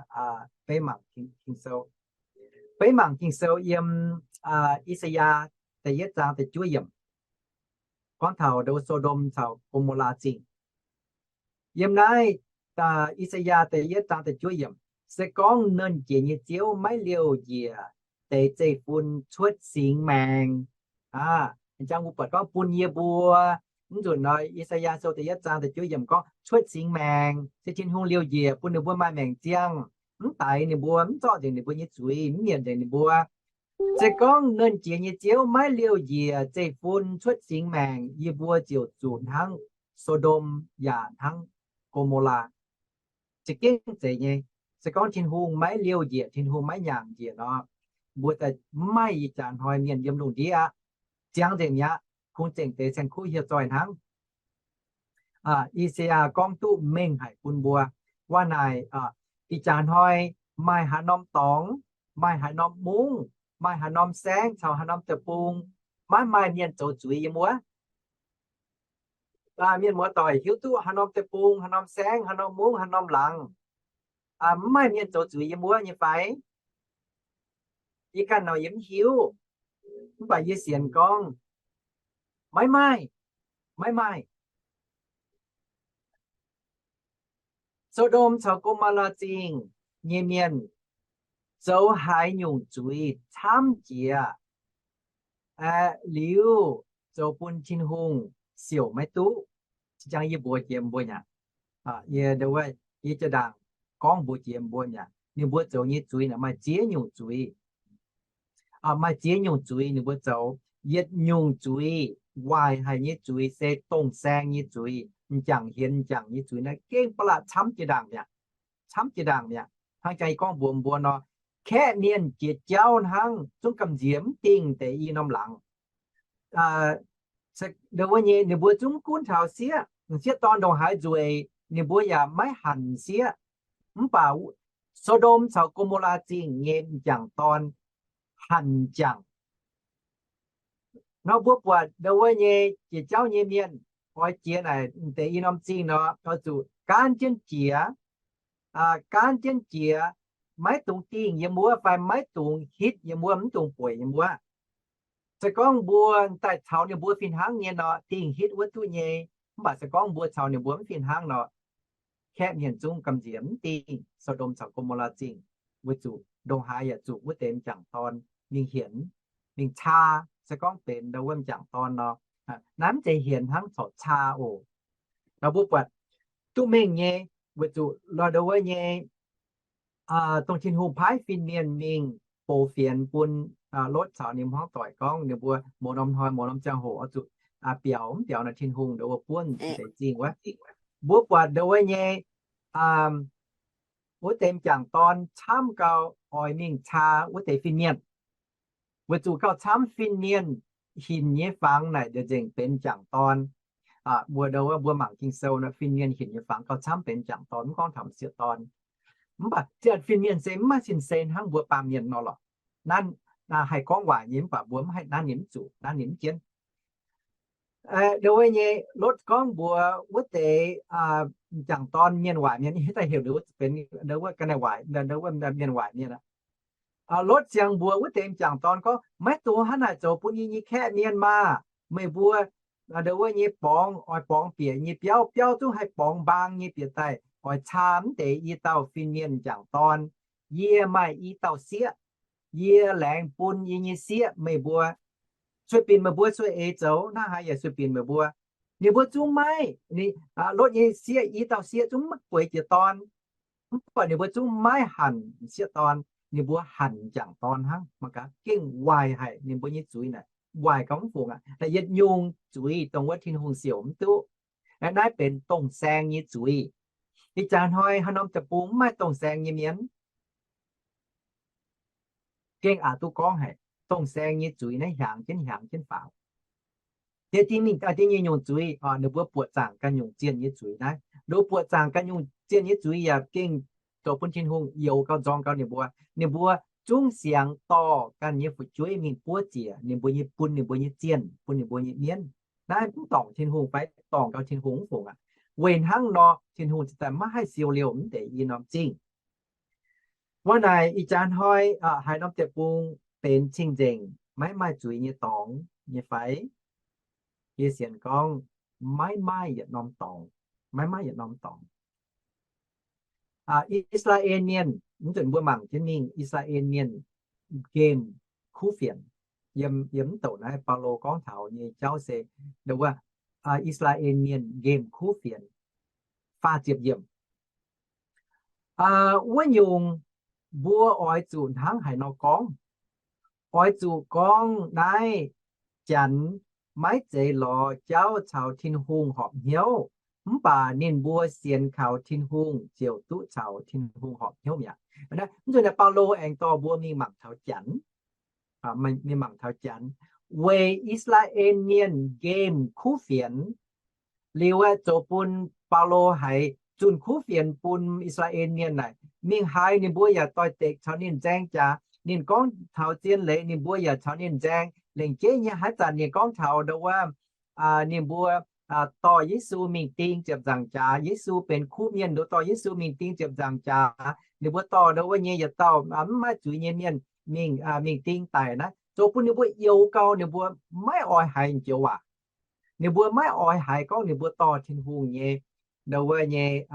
beiv mangc Ging-Sou. Beiv mangc Ging-Sou yiem I^saa^yaa da'yietv zaang da'juov yiemc, gorngv taux nduov So^ndom caux Go^mo^laa Zingh. Yiem naaiv I^saa^yaa da'yietv zaang da'juov yiemc, se gorngv Nernh Jiex nyei Ziouv maiv liouh njiec deix zeiv-fun cuotv singx maengc, aa, jang mbuo buatc gorngv bun yie mbuo, mv nzunc nor I^saa^yaa Sou da'yietv zaang da'juov yiemc gorngv cuotv singx maengc se Tin-Hungh liouh njiec bun ninh mbuo maaih maengc ziangh, mv daix ninh mbuo, mv zorqv nzengc ninh mbuo nyei zuiz, mv mietc nzengc ninh mbuo. Se gorngv Nernh Jiex nyei Ziouv maiv liouh njiec zeiv-fun cuotv singx maengc, yie mbuo ziouc zuqc hnangv So^ndom yaac hnangv Go^mo^laa. Za'gengh zeiz nyei, se gorngv Tin-Hungh maiv liouh njiec, Tin-Hungh maiv nyaangc njiec nor, mbuo daaih mv maaih ih jaax hnoi mienh yiem lungh ndiev aqv. Ziangx nzengc mi'aqv, kungx zengc deix saeng-kuv hieh zoih hnangv. I^saa^yaa gorngv duqv mengh haic bun mbuo. Waac naaic, ih jaax hnoi maaih haaix norm dorngx, maaih haaix norm mungv, maaih haaix norm saengv caux haaix norm deic-bung, maiv maaih mienh zoux zuiz yiem wuov. Mienh muoz-doic hiuv duqv haaix norm deic-bung, haaix norm saengv, haaix norm mungv, haaix norm laangz, mv maaih mienh zoux zuiz yiem wuov nyei fai? Yie ganh nor yie mv hiuv, mv baac yie sienx gorngv maiv maaih, maiv maaih. So^ndom caux Go^mo^laa Zingh nyei mienh zoux haaix nyungc zuiz camv jiex, aeqv, liuz zoux bun Tin-Hungh siouc maiv duqv. Jang yie mbuox jiex mbuo nyei, yie, yie jaa ndaangc gorngv mbuox jiex mbuo nyei, ninh mbuo zoux nyei zuiz naaic maaih ziex nyungc zuiz. Maaih ziex nyungc zuiz ninh mbuo zoux. Yietc nyungc zuiz, waaic haic nyei zuiz se dongh saeng nyei zuiz, m'jangc hienx m'jangc nyei zuiz naaiv gengh ba'laqc camv jiex ndaangc mi'aqv. Camv jiex ndaangc mi'aqv. Hnangv jang yie gorngv mbuox mbuo nor, kaeqv mienh jiex jauv hnangv zungv gamh nziex mv dingh deix i norm laangz. Wuov nyei ninh mbuo zungv mv gunv taux sieqv, m'sieqv dorn ndongc haaix nzueic, ninh mbuo yaac maiv hanc sieqv. Mv baac So^ndom caux Go^mo^laa Zingh nyei m'jangc dorn hanc m'jangc. Nor mbuo buatc ndo wuov nyei jiex jauv nyei mienh oix jiex naaic deix i norm zingh nor, oix zuqc gaanv jienv jiex, gaanv jienv jiex, maiv dungx dingh yiem wuov fai maiv dungx hitv yiem wuov, mv dungx bueic yiem wuov. Se gorngv mbuo daaih caux ninh mbuo fih hnangv nyei nor, dingh hitv wuov duqv nyei. Mv baac se gorngv mbuo caux ninh mbuo mv fih hnangv nor, kaeqv mienh zungv gamh nziex mv dingh So^ndom caux Go^mo^laa Zingh, weic zuqc ndongc haaix yaac zuqc wuov deix m'jangc dorn mingh hienx, mingh caa. Se gorngv benx ndo wuov m'jangc dorn nor, naaiv mv zeiz hienx hnangv, corc caa oc. Nor mbuo buatc duqv mengh nyei, weic zuqc lorh ndo wuov nyei, dongh Tin-Hungh paaiv fin-mienh mingh box fienx bun Lotv caux ninh hmuangv doic gorngv ninh mbuo mouz norm hnoi mouz norm ziangh hoc oix zuqc biaux mv biaux naaic Tin-Hungh ndo wuov buonv deix zingh wuov. Mbuo buatc ndo wuov nyei wuov deix m'jangc dorn camv gau, oix mingh caa wuov deix fin-mienh. Weic zuqc gauh camv fin-mienh hinc nyei fangx naaic nzengc benx m'jangc dorn. Mbuo ndo wuov mbuo mangc Ging-Sou nor, fin-mienh hinc nyei fangx gauh camv benx m'jangc dorn, mv gorngv taux m'sieqv dorn. Mv baac fin-mienh se mv maaih sin-sen hnangv mbuo baamh mienh nor lorqc. Nanv haih gorngv waaic nyei, mv baac mbuo mv haih nanv ninh mv zuqc, nanv ninh mv jienv. Ndo wuov nyei Lotv gorngv mbuox wuov deix m'jangc dorn mienh waaic mienh, daaih heuc ninh benx ndo wuov ga'naaiv waaic, ndo wuov mienh waaic mienh aqv. Lotv ziangx mbuox wuov deix m'jangc dorn gorngv, maiv dungx hnangv naaic zoux bun yie nyei kaeqv mienh maah! Meih mbuo Ndo wuov nyei borngz oix borngz bieqc nyei biauv, biauv zungv haih borngz mbaang nyei bieqc daaih oix caa mv deix i dauh fin-mienh m'jangc dorn. Yie maaih i dauh sieqv. Yie laengz bun yie nyei sieqv meih mbuo. Sueih binc meih mbuo sueih eix zoux hnangv haaix yaac sueih binc meih mbuo. Ninh mbuo zungv maiv, lotv nyei sieqv, i dauh sieqv zungv maiv bueix jiex dorn. Mv baac ninh mbuo zungv maiv hanc sieqv dorn, ninh mbuo hanc m'jangc dorn hnangv. Mangc gaax, gengh waaic haic ninh mbuo nyei zuiz naaic, waaic gauh mv fungc aqv. Naaiv yietc nyungc zuiz dongh wuov Tin-Hungh siouc mv duqv. Naaiv benx dongh saeng nyei zuiz. Ih jaax hnoi haaix norm deic-bung mv maaih dongh saeng nyei mienh? Gengh aqc duqv gorngv haic, dongh saeng nyei zuiz naaiv hiaangx jienv hiaangx jienv faaux. Deix dingh mingh daaih dingh nyei nyungc zuiz, ninh mbuo buoqc zaangc ganh nyungc zienh nyei zuiz naaiv. Ninh mbuo buoqc zaangc ganh nyungc zienh nyei zuiz yaac gengh zoux bun Tin-Hungh youx gau nzorng gau ninh mbuo. Ninh mbuo zungv siangx dorh ganh nyei fu'jueiv mingh buov ziec ninh mbuo nyei, bun ninh mbuo nyei zienh, bun ninh mbuo nyei mienv. Naaiv mv dorngc Tin-Hungh fai? Dorngc gau Tin-Hungh mv fungc aqv. Weic hnangv nor Tin-Hungh ziouc daaih maiv haih siou liouh mv deix i norm zingh. Wuov naaic ih jaax hnoi haaix norm deic-bung benx cing-nzengc maiv maaih zuiz nyei dorngx nyei fai? Yie sienx gorngv maiv maaih yietc norm dorngx, maiv maaih yietc norm dorngx. I^saa^laa^en Mienh, mv nzunc mbuo mangc jienv mingh, I^saa^laa^en Mienh nqemh kuv fienx. Yiem, yiem mv douc naaiv Baulo gorngv taux nyei jauv se, ndo wuov, I^saa^laa^en Mienh nqemh kuv fienx, faah ziepc yiemc. Wuov nyungc mbuo oix zuqc hnangv haaix nor gorngv? Oix zuqc gorngv naaiv, Janx maiv zeiz lorz jauv caux Tin-Hungh horpc hnyouv, mv baac ninh mbuo sienx kaux Tin-Hungh ziouc duqv caux Tin-Hungh horpc hnyouv mi'aqv. Mv nzunc naaiv Baulo aengx dorh mbuo mingh mangc taux Janx, mingh mangc taux Janx, weic I^saa^laa^en Mienh nqemh kuv fienx. Liuz aeqv, zoux bun Baulo haiz zunh kuv fienx bun I^saa^laa^en Mienh naaic, mingh haaix ninh mbuo yaac doix-dekc caux ninh nzaeng jaax. Ninh gorngv taux zien leiz ninh mbuo yaac caux ninh nzaeng. Lengc jeiv nyei haaix zanc ninh gorngv taux ndo wuov, ninh mbuo dorh Yesu mingh ding ziepc nzaangc jaax, Yesu benx kuv mienh, nduov dorh Yesu mingh ding ziepc nzaangc jaax, ninh mbuo dorh ndo wuov nyei yietc dauh mv maaih zuiz nyei mienh mingh, mingh ding daic naaiv, zoux bun ninh mbuo youx gau, ninh mbuo maiv oix haiz joux waac. Ninh mbuo maiv oix haiz gorngv ninh mbuo dorh Tin-Hungh nyei, ndo wuov nyei,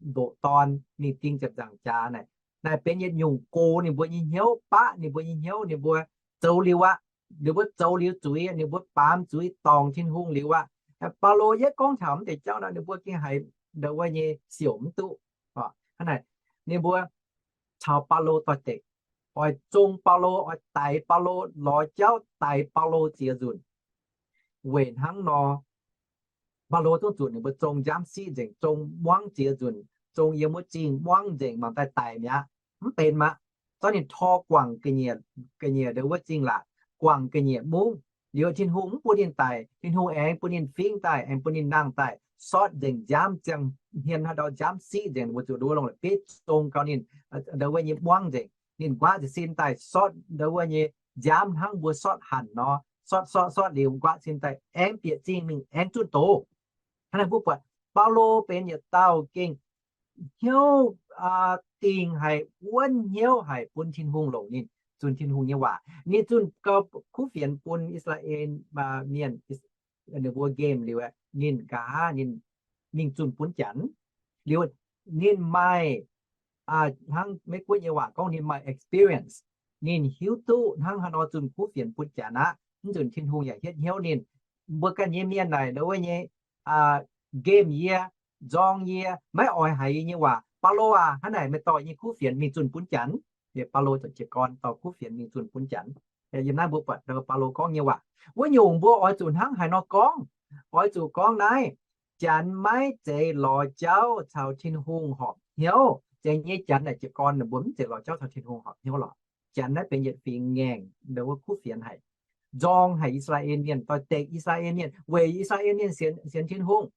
ndoqc dorn mingh ding ziepc nzaangc jaax naaic. Naaic benx yietc nyungc gox ninh mbuo nyei hnyouv, baqv ninh mbuo nyei hnyouv, ninh mbuo zoux liuz aqv. Ninh mbuo zoux liuz zuiz, ninh mbuo baamz zuiz dorngc Tin-Hungh liuz aqv. Baulo yie gorngv taux mv deix jauv nor, ninh mbuo gengh haiz ndo wuov nyei siouc mv duqv. Hnangv naaic, ninh mbuo caux Baulo doix-dekc, oix zong Baulo, oix daix Baulo, lorz jauv daix Baulo ziex nzunc. Weic hnangv nor, Baulo zungv zuqc ninh mbuo zong nziaamv siqv nzengc, zong muangv ziex nzunc, zong yiem wuov zingh muangv nzengc mangc daaih daic mi'aqv. Mv benx maah! Zorqv ninh tor guangc ga'nyiec, ga'nyiec ndo wuov zingh laatc, guangc ga'nyiec mungv. Liuz Tin-Hungh mv bun ninh daic, Tin-Hungh aengx bun ninh fingv daaih, aengx bun ninh nangh daaih, sortv nzengc nziaamv ziangh hmien haaix ndau, nziaamv siqv nzengc, ninh mbuo zuqc nduov longx la'bieiv zong gau ninh ndo wuov nyei muangv nzengc. Ninh nquaqv jiez sin daaih sortv ndo wuov nyei nziaamv hnangv mbuo sortv hanc nor, sortv sortv sortv liuz nquaqv sin daaih aengx bieqc zingh mingh aengx zunh doz. Hnangv naaiv mbuo buatc Baulo benx yietc dauh gengh hnyouv dingh haic, wuonv hnyouv haic bun Tin-Hungh longc ninh, zunh Tin-Hungh nyei waac. Ninh zunh gau kuv fienx bun I^saa^laa^en Mienh, ninh mbuo nqemh liuz aeqv, ninh nqa'haav ninh mingh zunh bun Janx. Liuz ninh maaih, hnangv Meiv-Guoqv nyei waac gorngv ninh maaih experience. Ninh hiuv duqv hnangv haaix nor zunh kuv fienx bun Janx aqv. Mv nzunc Tin-Hungh yaac hietv hnyouv ninh. Mbuo ganh nyei mienh naaic ndo wuov nyei, nqemh yie, nzorng yie, maiv oix haiz yie nyei waac. Baulo aac, hnangv naaic meih dorh nyei kuv fienx mingh zunh bun Janx. Liuz Baulo ziouc jiez gorn dorh kuv fienx mingh zunh bun Janx. Yiem naaiv mbuo buatc Baulo gorngv nyei waac. Wuov nyungc mbuo oix zuqc hnangv haaix nor gorngv? Oix zuqc gorngv naaiv, Janx maiv zeiz lorz jauv caux Tin-Hungh horpc hnyouv. Janx nyei, Janx naaic jiez gorn ninh mbuo mv zeiz lorz jauv caux Tin-Hungh horpc hnyouv lorqc. Janx naaiv benx yietc fingx ngaengc ndo wuov kuv fienx haic, nzorng haic I^saa^laa^en Mienh, doix-dekc I^saa^laa^en Mienh, weic I^saa^laa^en Mienh sienx, sienx Tin-Hungh.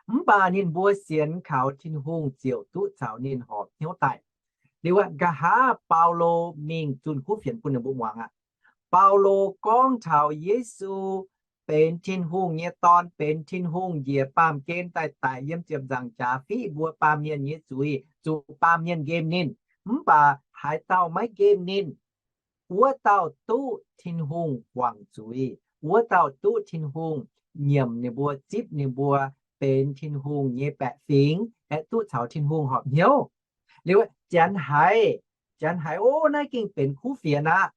Mv baac ninh mbuo sienx kaux Tin-Hungh ziouc duqv caux ninh horpc hnyouv daaih. Liuz nqa'haav Baulo mingh zunh kuv fienx bun ninh mbuo muangx aqv. Baulo gorngv taux Yesu benx Tin-Hungh nyei Dorn, benx Tin-Hungh njiec baamh gen daaih daic yiem ziepc nzaangc jaax fiqv mbuo baamh mienh nyei zuiz, zuqc baamh mienh nqemh ninh. Mv baac haaix dauh maiv nqemh ninh, wuov dauh duqv Tin-Hungh guangc zuiz, wuov dauh duqv Tin-Hungh nyiemc ninh mbuo, zipv ninh mbuo benx Tin-Hungh nyei baeqc fingx, aeqv, duqv caux Tin-Hungh horpc hnyouv. Liuz Janx haiz, Janx haiz, Ov, naaiv gengh benx kuv fienx aqv.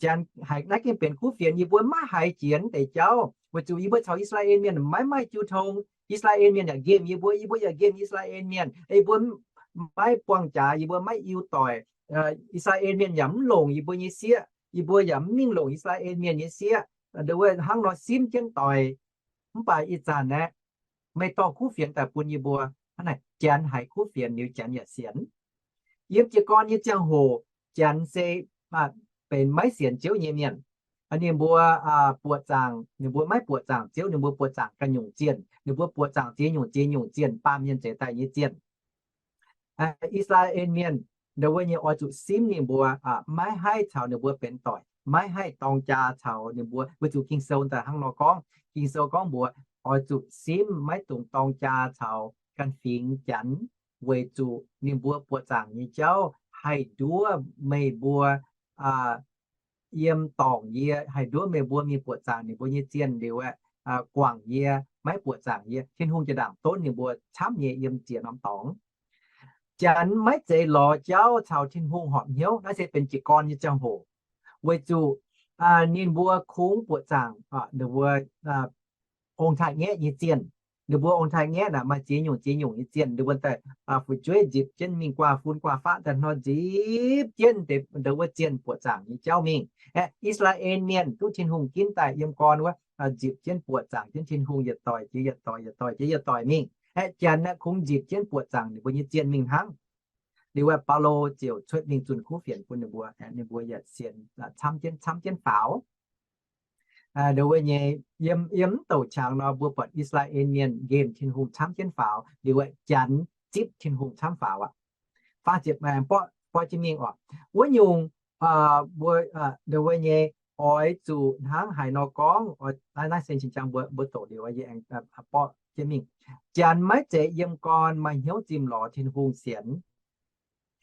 Janx haiz naaiv gengh benx kuv fienx, yie mbuo maiv haiz jiex naaiv deix jauv, weic zuqc yie mbuo caux I^saa^laa^en Mienh maiv maaih jiu tong. I^saa^laa^en Mienh yaac nqemh yie mbuo, yie mbuo yaac nqemh I^saa^laa^en Mienh. Yie mbuo maiv buangh jaax, yie mbuo maiv iu doic. I^saa^laa^en Mienh yaac mv longc yie mbuo nyei sieqv, yie mbuo yaac mv mingh longc I^saa^laa^en Mienh nyei sieqv. Hnangv nor simv jienv doic. Mv baac ih zanc aeqv, meih dorh kuv fienx daaih bun yie mbuo. Hnangv naaic, Janx haiz kuv fienx liuz, Janx yaac sienx. Yiem jiez gorn nyei ziangh hoc, Janx se benx maiv sienx Ziouv nyei mienh. Ninh mbuo buoqc zaangc, ninh mbuo maiv buoqc zaangc Ziouv, ninh mbuo buoqc zaangc ganh nyungc zienh, ninh mbuo buoqc zaangc ziex nyungc ziex nyungc zienh, baamh mienh zeix daaih nyei zienh. I^saa^laa^en Mienh, ndau wuov nyei, oix zuqc simv ninh mbuo, maiv haih caux ninh mbuo benx doic, maiv haih dorng jaa caux ninh mbuo, weic zuqc Ging-Sou daaih hnangv nor gorngv. Ging-Sou gorngv mbuox oix zuqc simv, maiv dungx dorng jaa caux ganh fingx Janx, weic zuqc ninh mbuo buoqc zaangc nyei jauv haih nduov meih mbuo yiem dorngc yie, haih nduov meih mbuo mingh buoqc zaangc ninh mbuo nyei zienh liuz aeqv, guangc yie, maiv buoqc zaangc yie. Tin-Hungh jiex ndaangc donv ninh mbuo camv nyei yiem ziex norm dorngx. Janx maiv zeiz lorz jauv caux Tin-Hungh horpc hnyouv. Naaiv se benx jiez gorn nyei ziangh hoc, weic zuqc ninh mbuo kungx buoqc zaangc, ninh mbuo ong-taaix-ngaeqv nyei zienh. Ninh mbuo ong-taaix-ngaeqv naaic maaih ziex nyungc ziex nyungc nyei zienh. Ninh mbuo daaih fu'jueiv nzipc jienv mingh guaav fun guaav faqv daaih hnoi nzipc jienv deix ndau wuov zienh buoqc zaangc nyei jauv mingh. Aeqv, I^saa^laa^en Mienh duqv Tin-Hungh ginv daaih yiem gorn wuov, nzipc jienv buoqc zaangc jienv Tin-Hungh yietc doic jiex yietc doic, yietc doic jiex yietc doic mingh. Aeqv, Janx naaiv kungx nzipc jienv buoqc zaangc ninh mbuo nyei zienh mingh hnangv. Liuz aeqv, Baulo ziouc cuotv mingh zunh kuv fienx bun ninh mbuo. Ninh mbuo yaac sienx camv jienv, camv jienv faaux. Ndau wuov nyei, yiem, yiem mv douc qangx nor mbuo buatc I^saa^laa^en Mienh nqemh Tin-Hungh camv jienv faaux, liuz aeqv, Janx zipv Tin-Hungh camv faaux aqv. Faah ziepc, mborqv jienv mingh oc. Wuov nyungc, mbuo, ndau wuov nyei, oix zuqc hnangv haaix nor gorngv, naaiv se qiex jang mbuo, mbuo doqc liuz yie aengx mborqv jienv mingh. Janx maiv zeiz yiem gorn maaih hnyouv zimh lorz Tin-Hungh sienx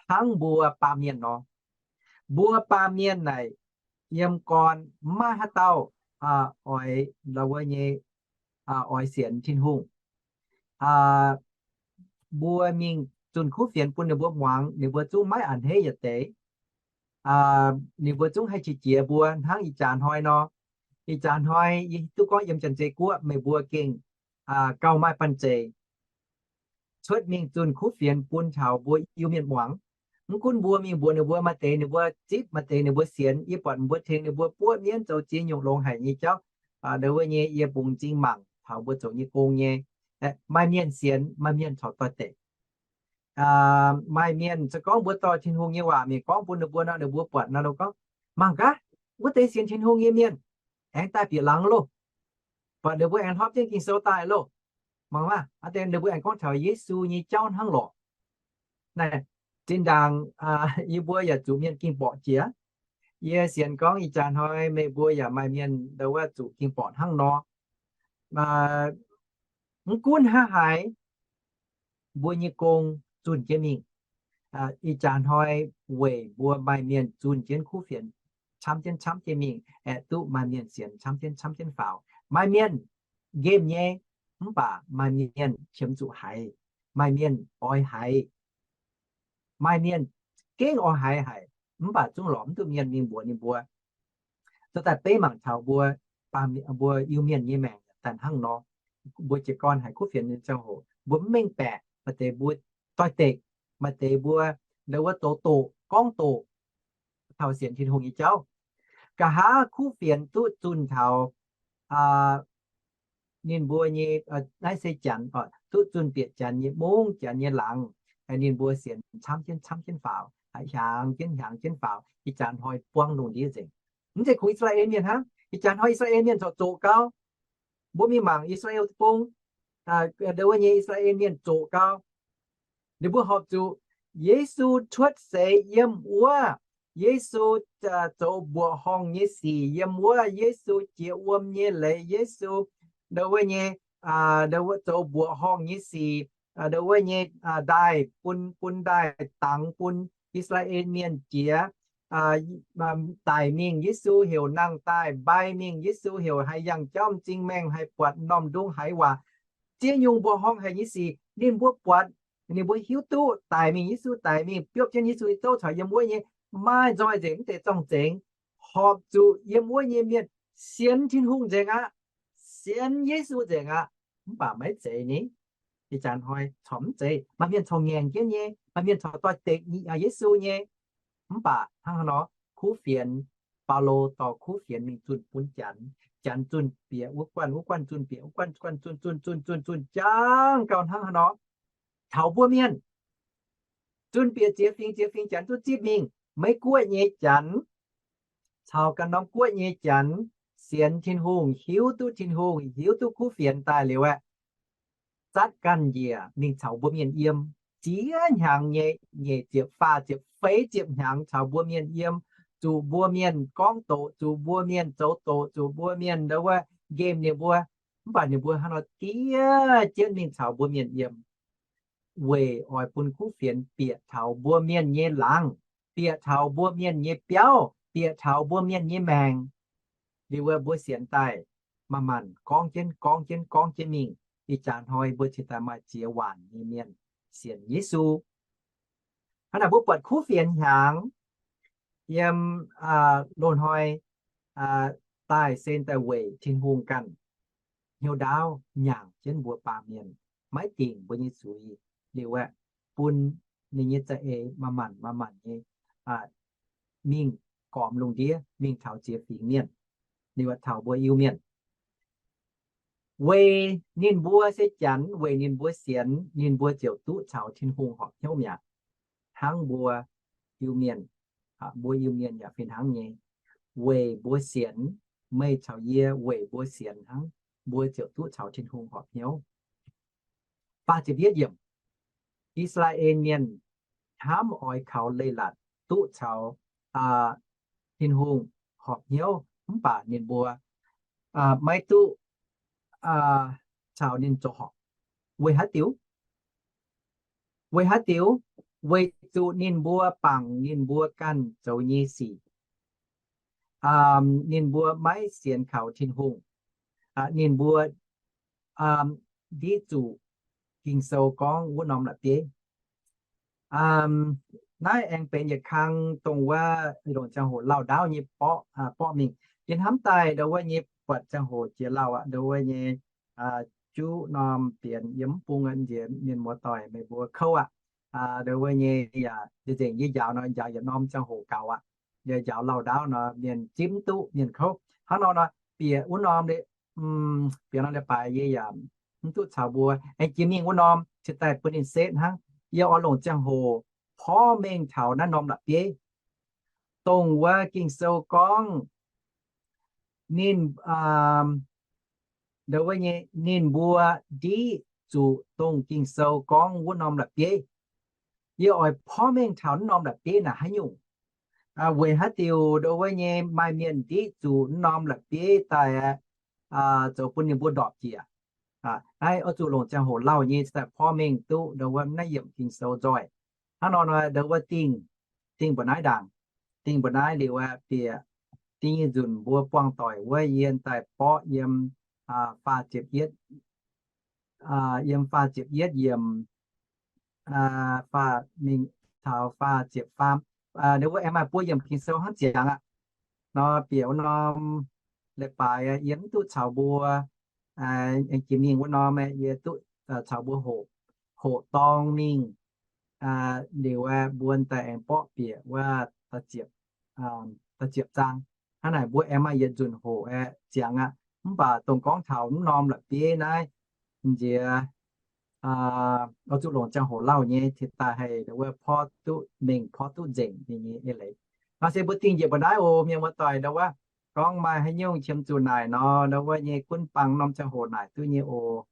hnangv mbuo baamh mienh nor. Mbuo baamh mienh naaic yiem gorn maiv maaih haaix dauh oix, ndau wuov nyei, oix sienx Tin-Hungh. Mbuo mingh zunh kuv fienx bun ninh mbuo muangx, ninh mbuo zungv maiv a'hneiv yietc deix. Ninh mbuo zungv haih qiex jiez mbuo hnangv ih jaax hnoi nor. Ih jaax hnoi yie duqv gorngv yiem Janx-Zei Guoqv meih mbuo gengh gauh maaih banh zeic cuotv mingh zunh kuv fienx bun taux mbuo Iu-Mienh muangx. Mv gunv mbuo mingh mbuox ninh mbuo, maaih deix ninh mbuo zipv, maaih deix ninh mbuo sienx. Yie buatc mbuo tengx ninh mbuo buov mienv zoux ziex nyungc longx haic nyei jauv. Ndau wuov nyei yie bungx m'zing mangc taux mbuo zoux nyei gong nyei. Maaih mienh sienx, maaih mienh corc doix-dekc. Maaih mienh se gorngv mbuo dorh Tin-Hungh nyei waac mingh gorngv bun ninh mbuo nor, ninh mbuo buatc nor, ninh gorngv, Mangc gaax, wuov deix sienx Tin-Hungh nyei mienh aengx daaih bieqc laangz loh. Buatc ninh mbuo aengx hlopv jienv Ging-Sou daaih loh. Mangc maah, ninh mbuo aengx gorngv taux Yesu nyei jauv hnangv lorqc. Naaic, zinh ndaangc yie mbuo yaac zuqc mienh ging-borqc jiex. Yie sienx gorngv ih jaax hnoi meih mbuo yaac maaih mienh ndau wuov zuqc ging-borqc hnangv nor. Mv gunv hnangv haaix, mbuo nyei gong zunh jienv mingh. Ih jaax hnoi weic mbuo maaih mienh zunh jienv kuv fienx camv jienv camv jienv mingh, aeqv, duqv maaih mienh sienx camv jienv camv jienv faaux. Maaih mienh nqemh nyei, mv baac maaih mienh qiemx zuqc haiz, maaih mienh oix haiz, maaih mienh gengh oix haiz haic, mv baac zungv lorz mv duqv mienh mingh mbuox ninh mbuo. Zoux daaih beiv mangc taux mbuo, mbuo Iu-Mienh nyei maengc daaih hnangv nor. Mbuo jiez gorn haiz kuv fienx nyei ziangh hoc, mbuo mv mengh baeqc, maaih deix mbuo doix-dekc, maaih deix mbuo ndau wuov zoux doqc gorngv doqc taux sienx Tin-Hungh nyei jauv. Nqa'haav kuv fienx duqv zunh taux ninh mbuo nyei, naaiv se Janx, duqv zunh bieqc Janx nyei mungv, Janx nyei laangz, ninh mbuo sienx camv jienv camv jienv faaux, hiaangx jienv hiaangx jienv faaux, ih jaax hnoi buangv lungh ndiev nzengc. Mv zeiz kungx I^saa^laa^en Mienh hnangv. Ih jaax hnoi I^saa^laa^en Mienh corc zoqc gau. Mbuo mingh mangc I^saa^laa^en Deic-Bung, ndau wuov nyei I^saa^laa^en Mienh zoqc gau. Ninh mbuo horpc zuqc Yesu cuotv seix yiem wuov, Yesu zoux mbuoqc horngh nyei sic yiem wuov, Yesu jiex wuom nyei leiz, Yesu ndau wuov nyei, ndau wuov zoux mbuoqc horngh nyei sic, ndau wuov nyei ndaaih bun, bun ndaaih dangx bun I^saa^laa^en Mienh jiex. daic mingh Yesu heuc nangh daaih, mbai mingh Yesu heuc haih yangh jauv m'zing maengh, haih buatc m'normh ndongc haaix waac. Ziex nyungc mbuo horngh haic nyei sic ninh mbuo buatc, ninh mbuo hiuv duqv daic mingh Yesu, daic mingh biopv jienv Yesu nyei zouv caux yiem wuov nyei, maaih nzoih nzengc mv deix zorng-zengx, horpc zuqc yiem wuov nyei mienh sienx Tin-Hungh nzengc aqv, sienx Yesu nzengc aqv. Mv baac maiv zeiz ni. Ih jaax hnoi corc mv zeiz. Maaih mienh corc ngaengc jienv nyei, maaih mienh corc doix-dekc Yesu nyei. Mv baac hnangv haaix nor, kuv fienx, Baulo dorh kuv fienx mingh zunh bun Janx, Janx zunh bieqc wuov guanh, wuov guanh zunh bieqc wuov guanh, guanh zunh zunh zunh zunh zunh jangv gauh hnangv haaix nor, taux mbuo mienh zunh bieqc ziex fingx, ziex fingx Janx duqv zipv mingh. Maiv guoqv nyei Janx caux ganh norm guoqv nyei Janx sienx Tin-Hungh, hiuv duqv Tin-Hungh, hiuv duqv kuv fienx daaih liuz aeqv, zatv ganh njiec mingh caux mbuo mienh yiem. Ziex hnyangx nyei, nyeic ziepc, faah ziepc, feix ziepc hnyangx caux mbuo mienh yiem, zuqc mbuo mienh gorngv doqc, zuqc mbuo mienh zoux doqc, zuqc mbuo mienh ndau wuov nqemh ninh mbuo. Mv baac ninh mbuo hnangv nor diev jienv mingh caux mbuo mienh yiem, weic oix bun kuv fienx bieqc taux mbuo mienh nyei laangz, bieqc taux mbuo mienh nyei biauv, bieqc taux mbuo mienh nyei maengc. Liuz wuov mbuo sienx daaih, manc-manc gorngv jienv, gorngv jienv, gorngv jienv mingh. Ih jaax hnoi mbuo cingx daaih maaih ziex waanc nyei mienh sienx Yesu. Hnangv naaic mbuo buatc kuv fienx hnyangx yiem loz-hnoi daaih se daaih weic Tin-Hungh ganh hnyouv ndaauv nyaangc jienv mbuo baamh mienh, maiv dingc mbuo nyei zuiz. Liuz aeqv, bun ninh nyei za'eix manc-manc manc-manc nyei mingh gormx lungh ndiev, mingh taux ziex fingx mienh, liuz aeqv, taux mbuo Iu-Mienh. Weic ninh mbuo se Janx, weic ninh mbuo sienx, ninh mbuo ziouc duqv caux Tin-Hungh horpc hnyouv mi'aqv. Hnangv mbuo Iu-Mienh, mbuo Iu-Mienh yaac fih hnangv nyei. Weic mbuo sienx, meih caux yie weic mbuo sienx hnangv, mbuo ziouc duqv caux Tin-Hungh horpc hnyouv. Faah ziepc yietv yiemc, I^saa^laa^en Mienh hnamv oix kaux leiz-latc duqv caux Tin-Hungh horpc hnyouv, mv baac ninh mbuo maiv duqv caux ninh zoux horpc. Weic haaix diuc? Weic haaix diuc? Weic zuqc ninh mbuo bangc ninh mbuo ganh zoux nyei sic. Ninh mbuo maiv sienx kaux Tin-Hungh. Ninh mbuo ndiqv zuqc Ging-Sou gorngv wuov norm la'bieiv. Naaiv aengx benx yietc kang dongh wuov longc ziangh hoc lauh ndaauv nyei borqv, borqv mingh. Yie hnamv daaih ndau wuov nyei buatc ziangh hoc jiex lauh aqv, ndau wuov nyei juqv norm bienx yiem mv bung nziex mienh muoz-doic meih mbuo kouv aqv. Ndau wuov nyei yaac nzengc yie njaaux nor njaaux yietc norm ziangh hoc gaux aqv. Yie njaaux lauh ndaauv nor mienh zipv mv duqv, mienh kouv. Hnangv nor nor bieqc wuov norm, bieqc norm leiz-baaix yie yaac mv duqv caux mbuo aengx jiex mingh wuov norm cingx daaih bun ninh setv hnangv. Yie oix longc ziangh hoc porv mengh taux naaiv norm la'bieiv, dongh wuov Ging-Sou gorngv ninh, ndau wuov nyei ninh mbuo ndiqv zuqc dongh Ging-Sou gorngv wuov norm la'bieiv. Yie oix porv mengh taux naaiv norm la'bieiv naaic haaix nyungc. Weic haaix diuc ndau wuov nyei maaih mienh ndiqv zuqc naaiv norm la'bieiv daaih zoux bun ninh mbuo ndorpc jiex. Naaiv oix zuqc longc ziangh hoc lauh nyei cingx daaih porv mengh duqv ndau wuov naaiv yiemc Ging-Sou nzoih. Hnangv nor nor ndau wuov dingh, dingh mbuo naaiv ndaangc, dingh mbuo naaiv liuz aeqv, bieqc dingh nyei nzunc mbuo buangh doic wuov yie daaih borqv yiem faah ziepc yietv, yiem faah ziepc yietv yiemc, faah mingh taux faah ziepc faam. Ndau wuov aengx maaih buo yiemc Ging-Sou hnangv ziangx aqv. Nor bieqc wuov norm leiz-baaix yie mv duqv caux mbuo aengx jiex mingh wuov norm, yie duqv caux mbuo hoqc, hoqc dorng mingh. Liuz aeqv, mbuo daaih aengx borqv bieqc wuov da'ziepc zaang. Hnangv naaic mbuo aengx maaih yietc nzunc hoqc aeqv, ziangx aqv. Mv baac dongh gorngv taux mv norm la'bieiv naaiv, nziex oix zuqc longc ziangh hoc lauh nyei cingx daaih haih ndau wuov porv duqv mengh porv duqv nzengc nyei eix leiz. Nor se mbuo dingh njiec mbuo naaiv oc, mienh muoz-doic, ndau wuov gorngv maaih haaix nyungc qiemx zuqc naaic nor, ndau wuov nyei gunv bang norm ziangh hoc naaic duqv nyei oc.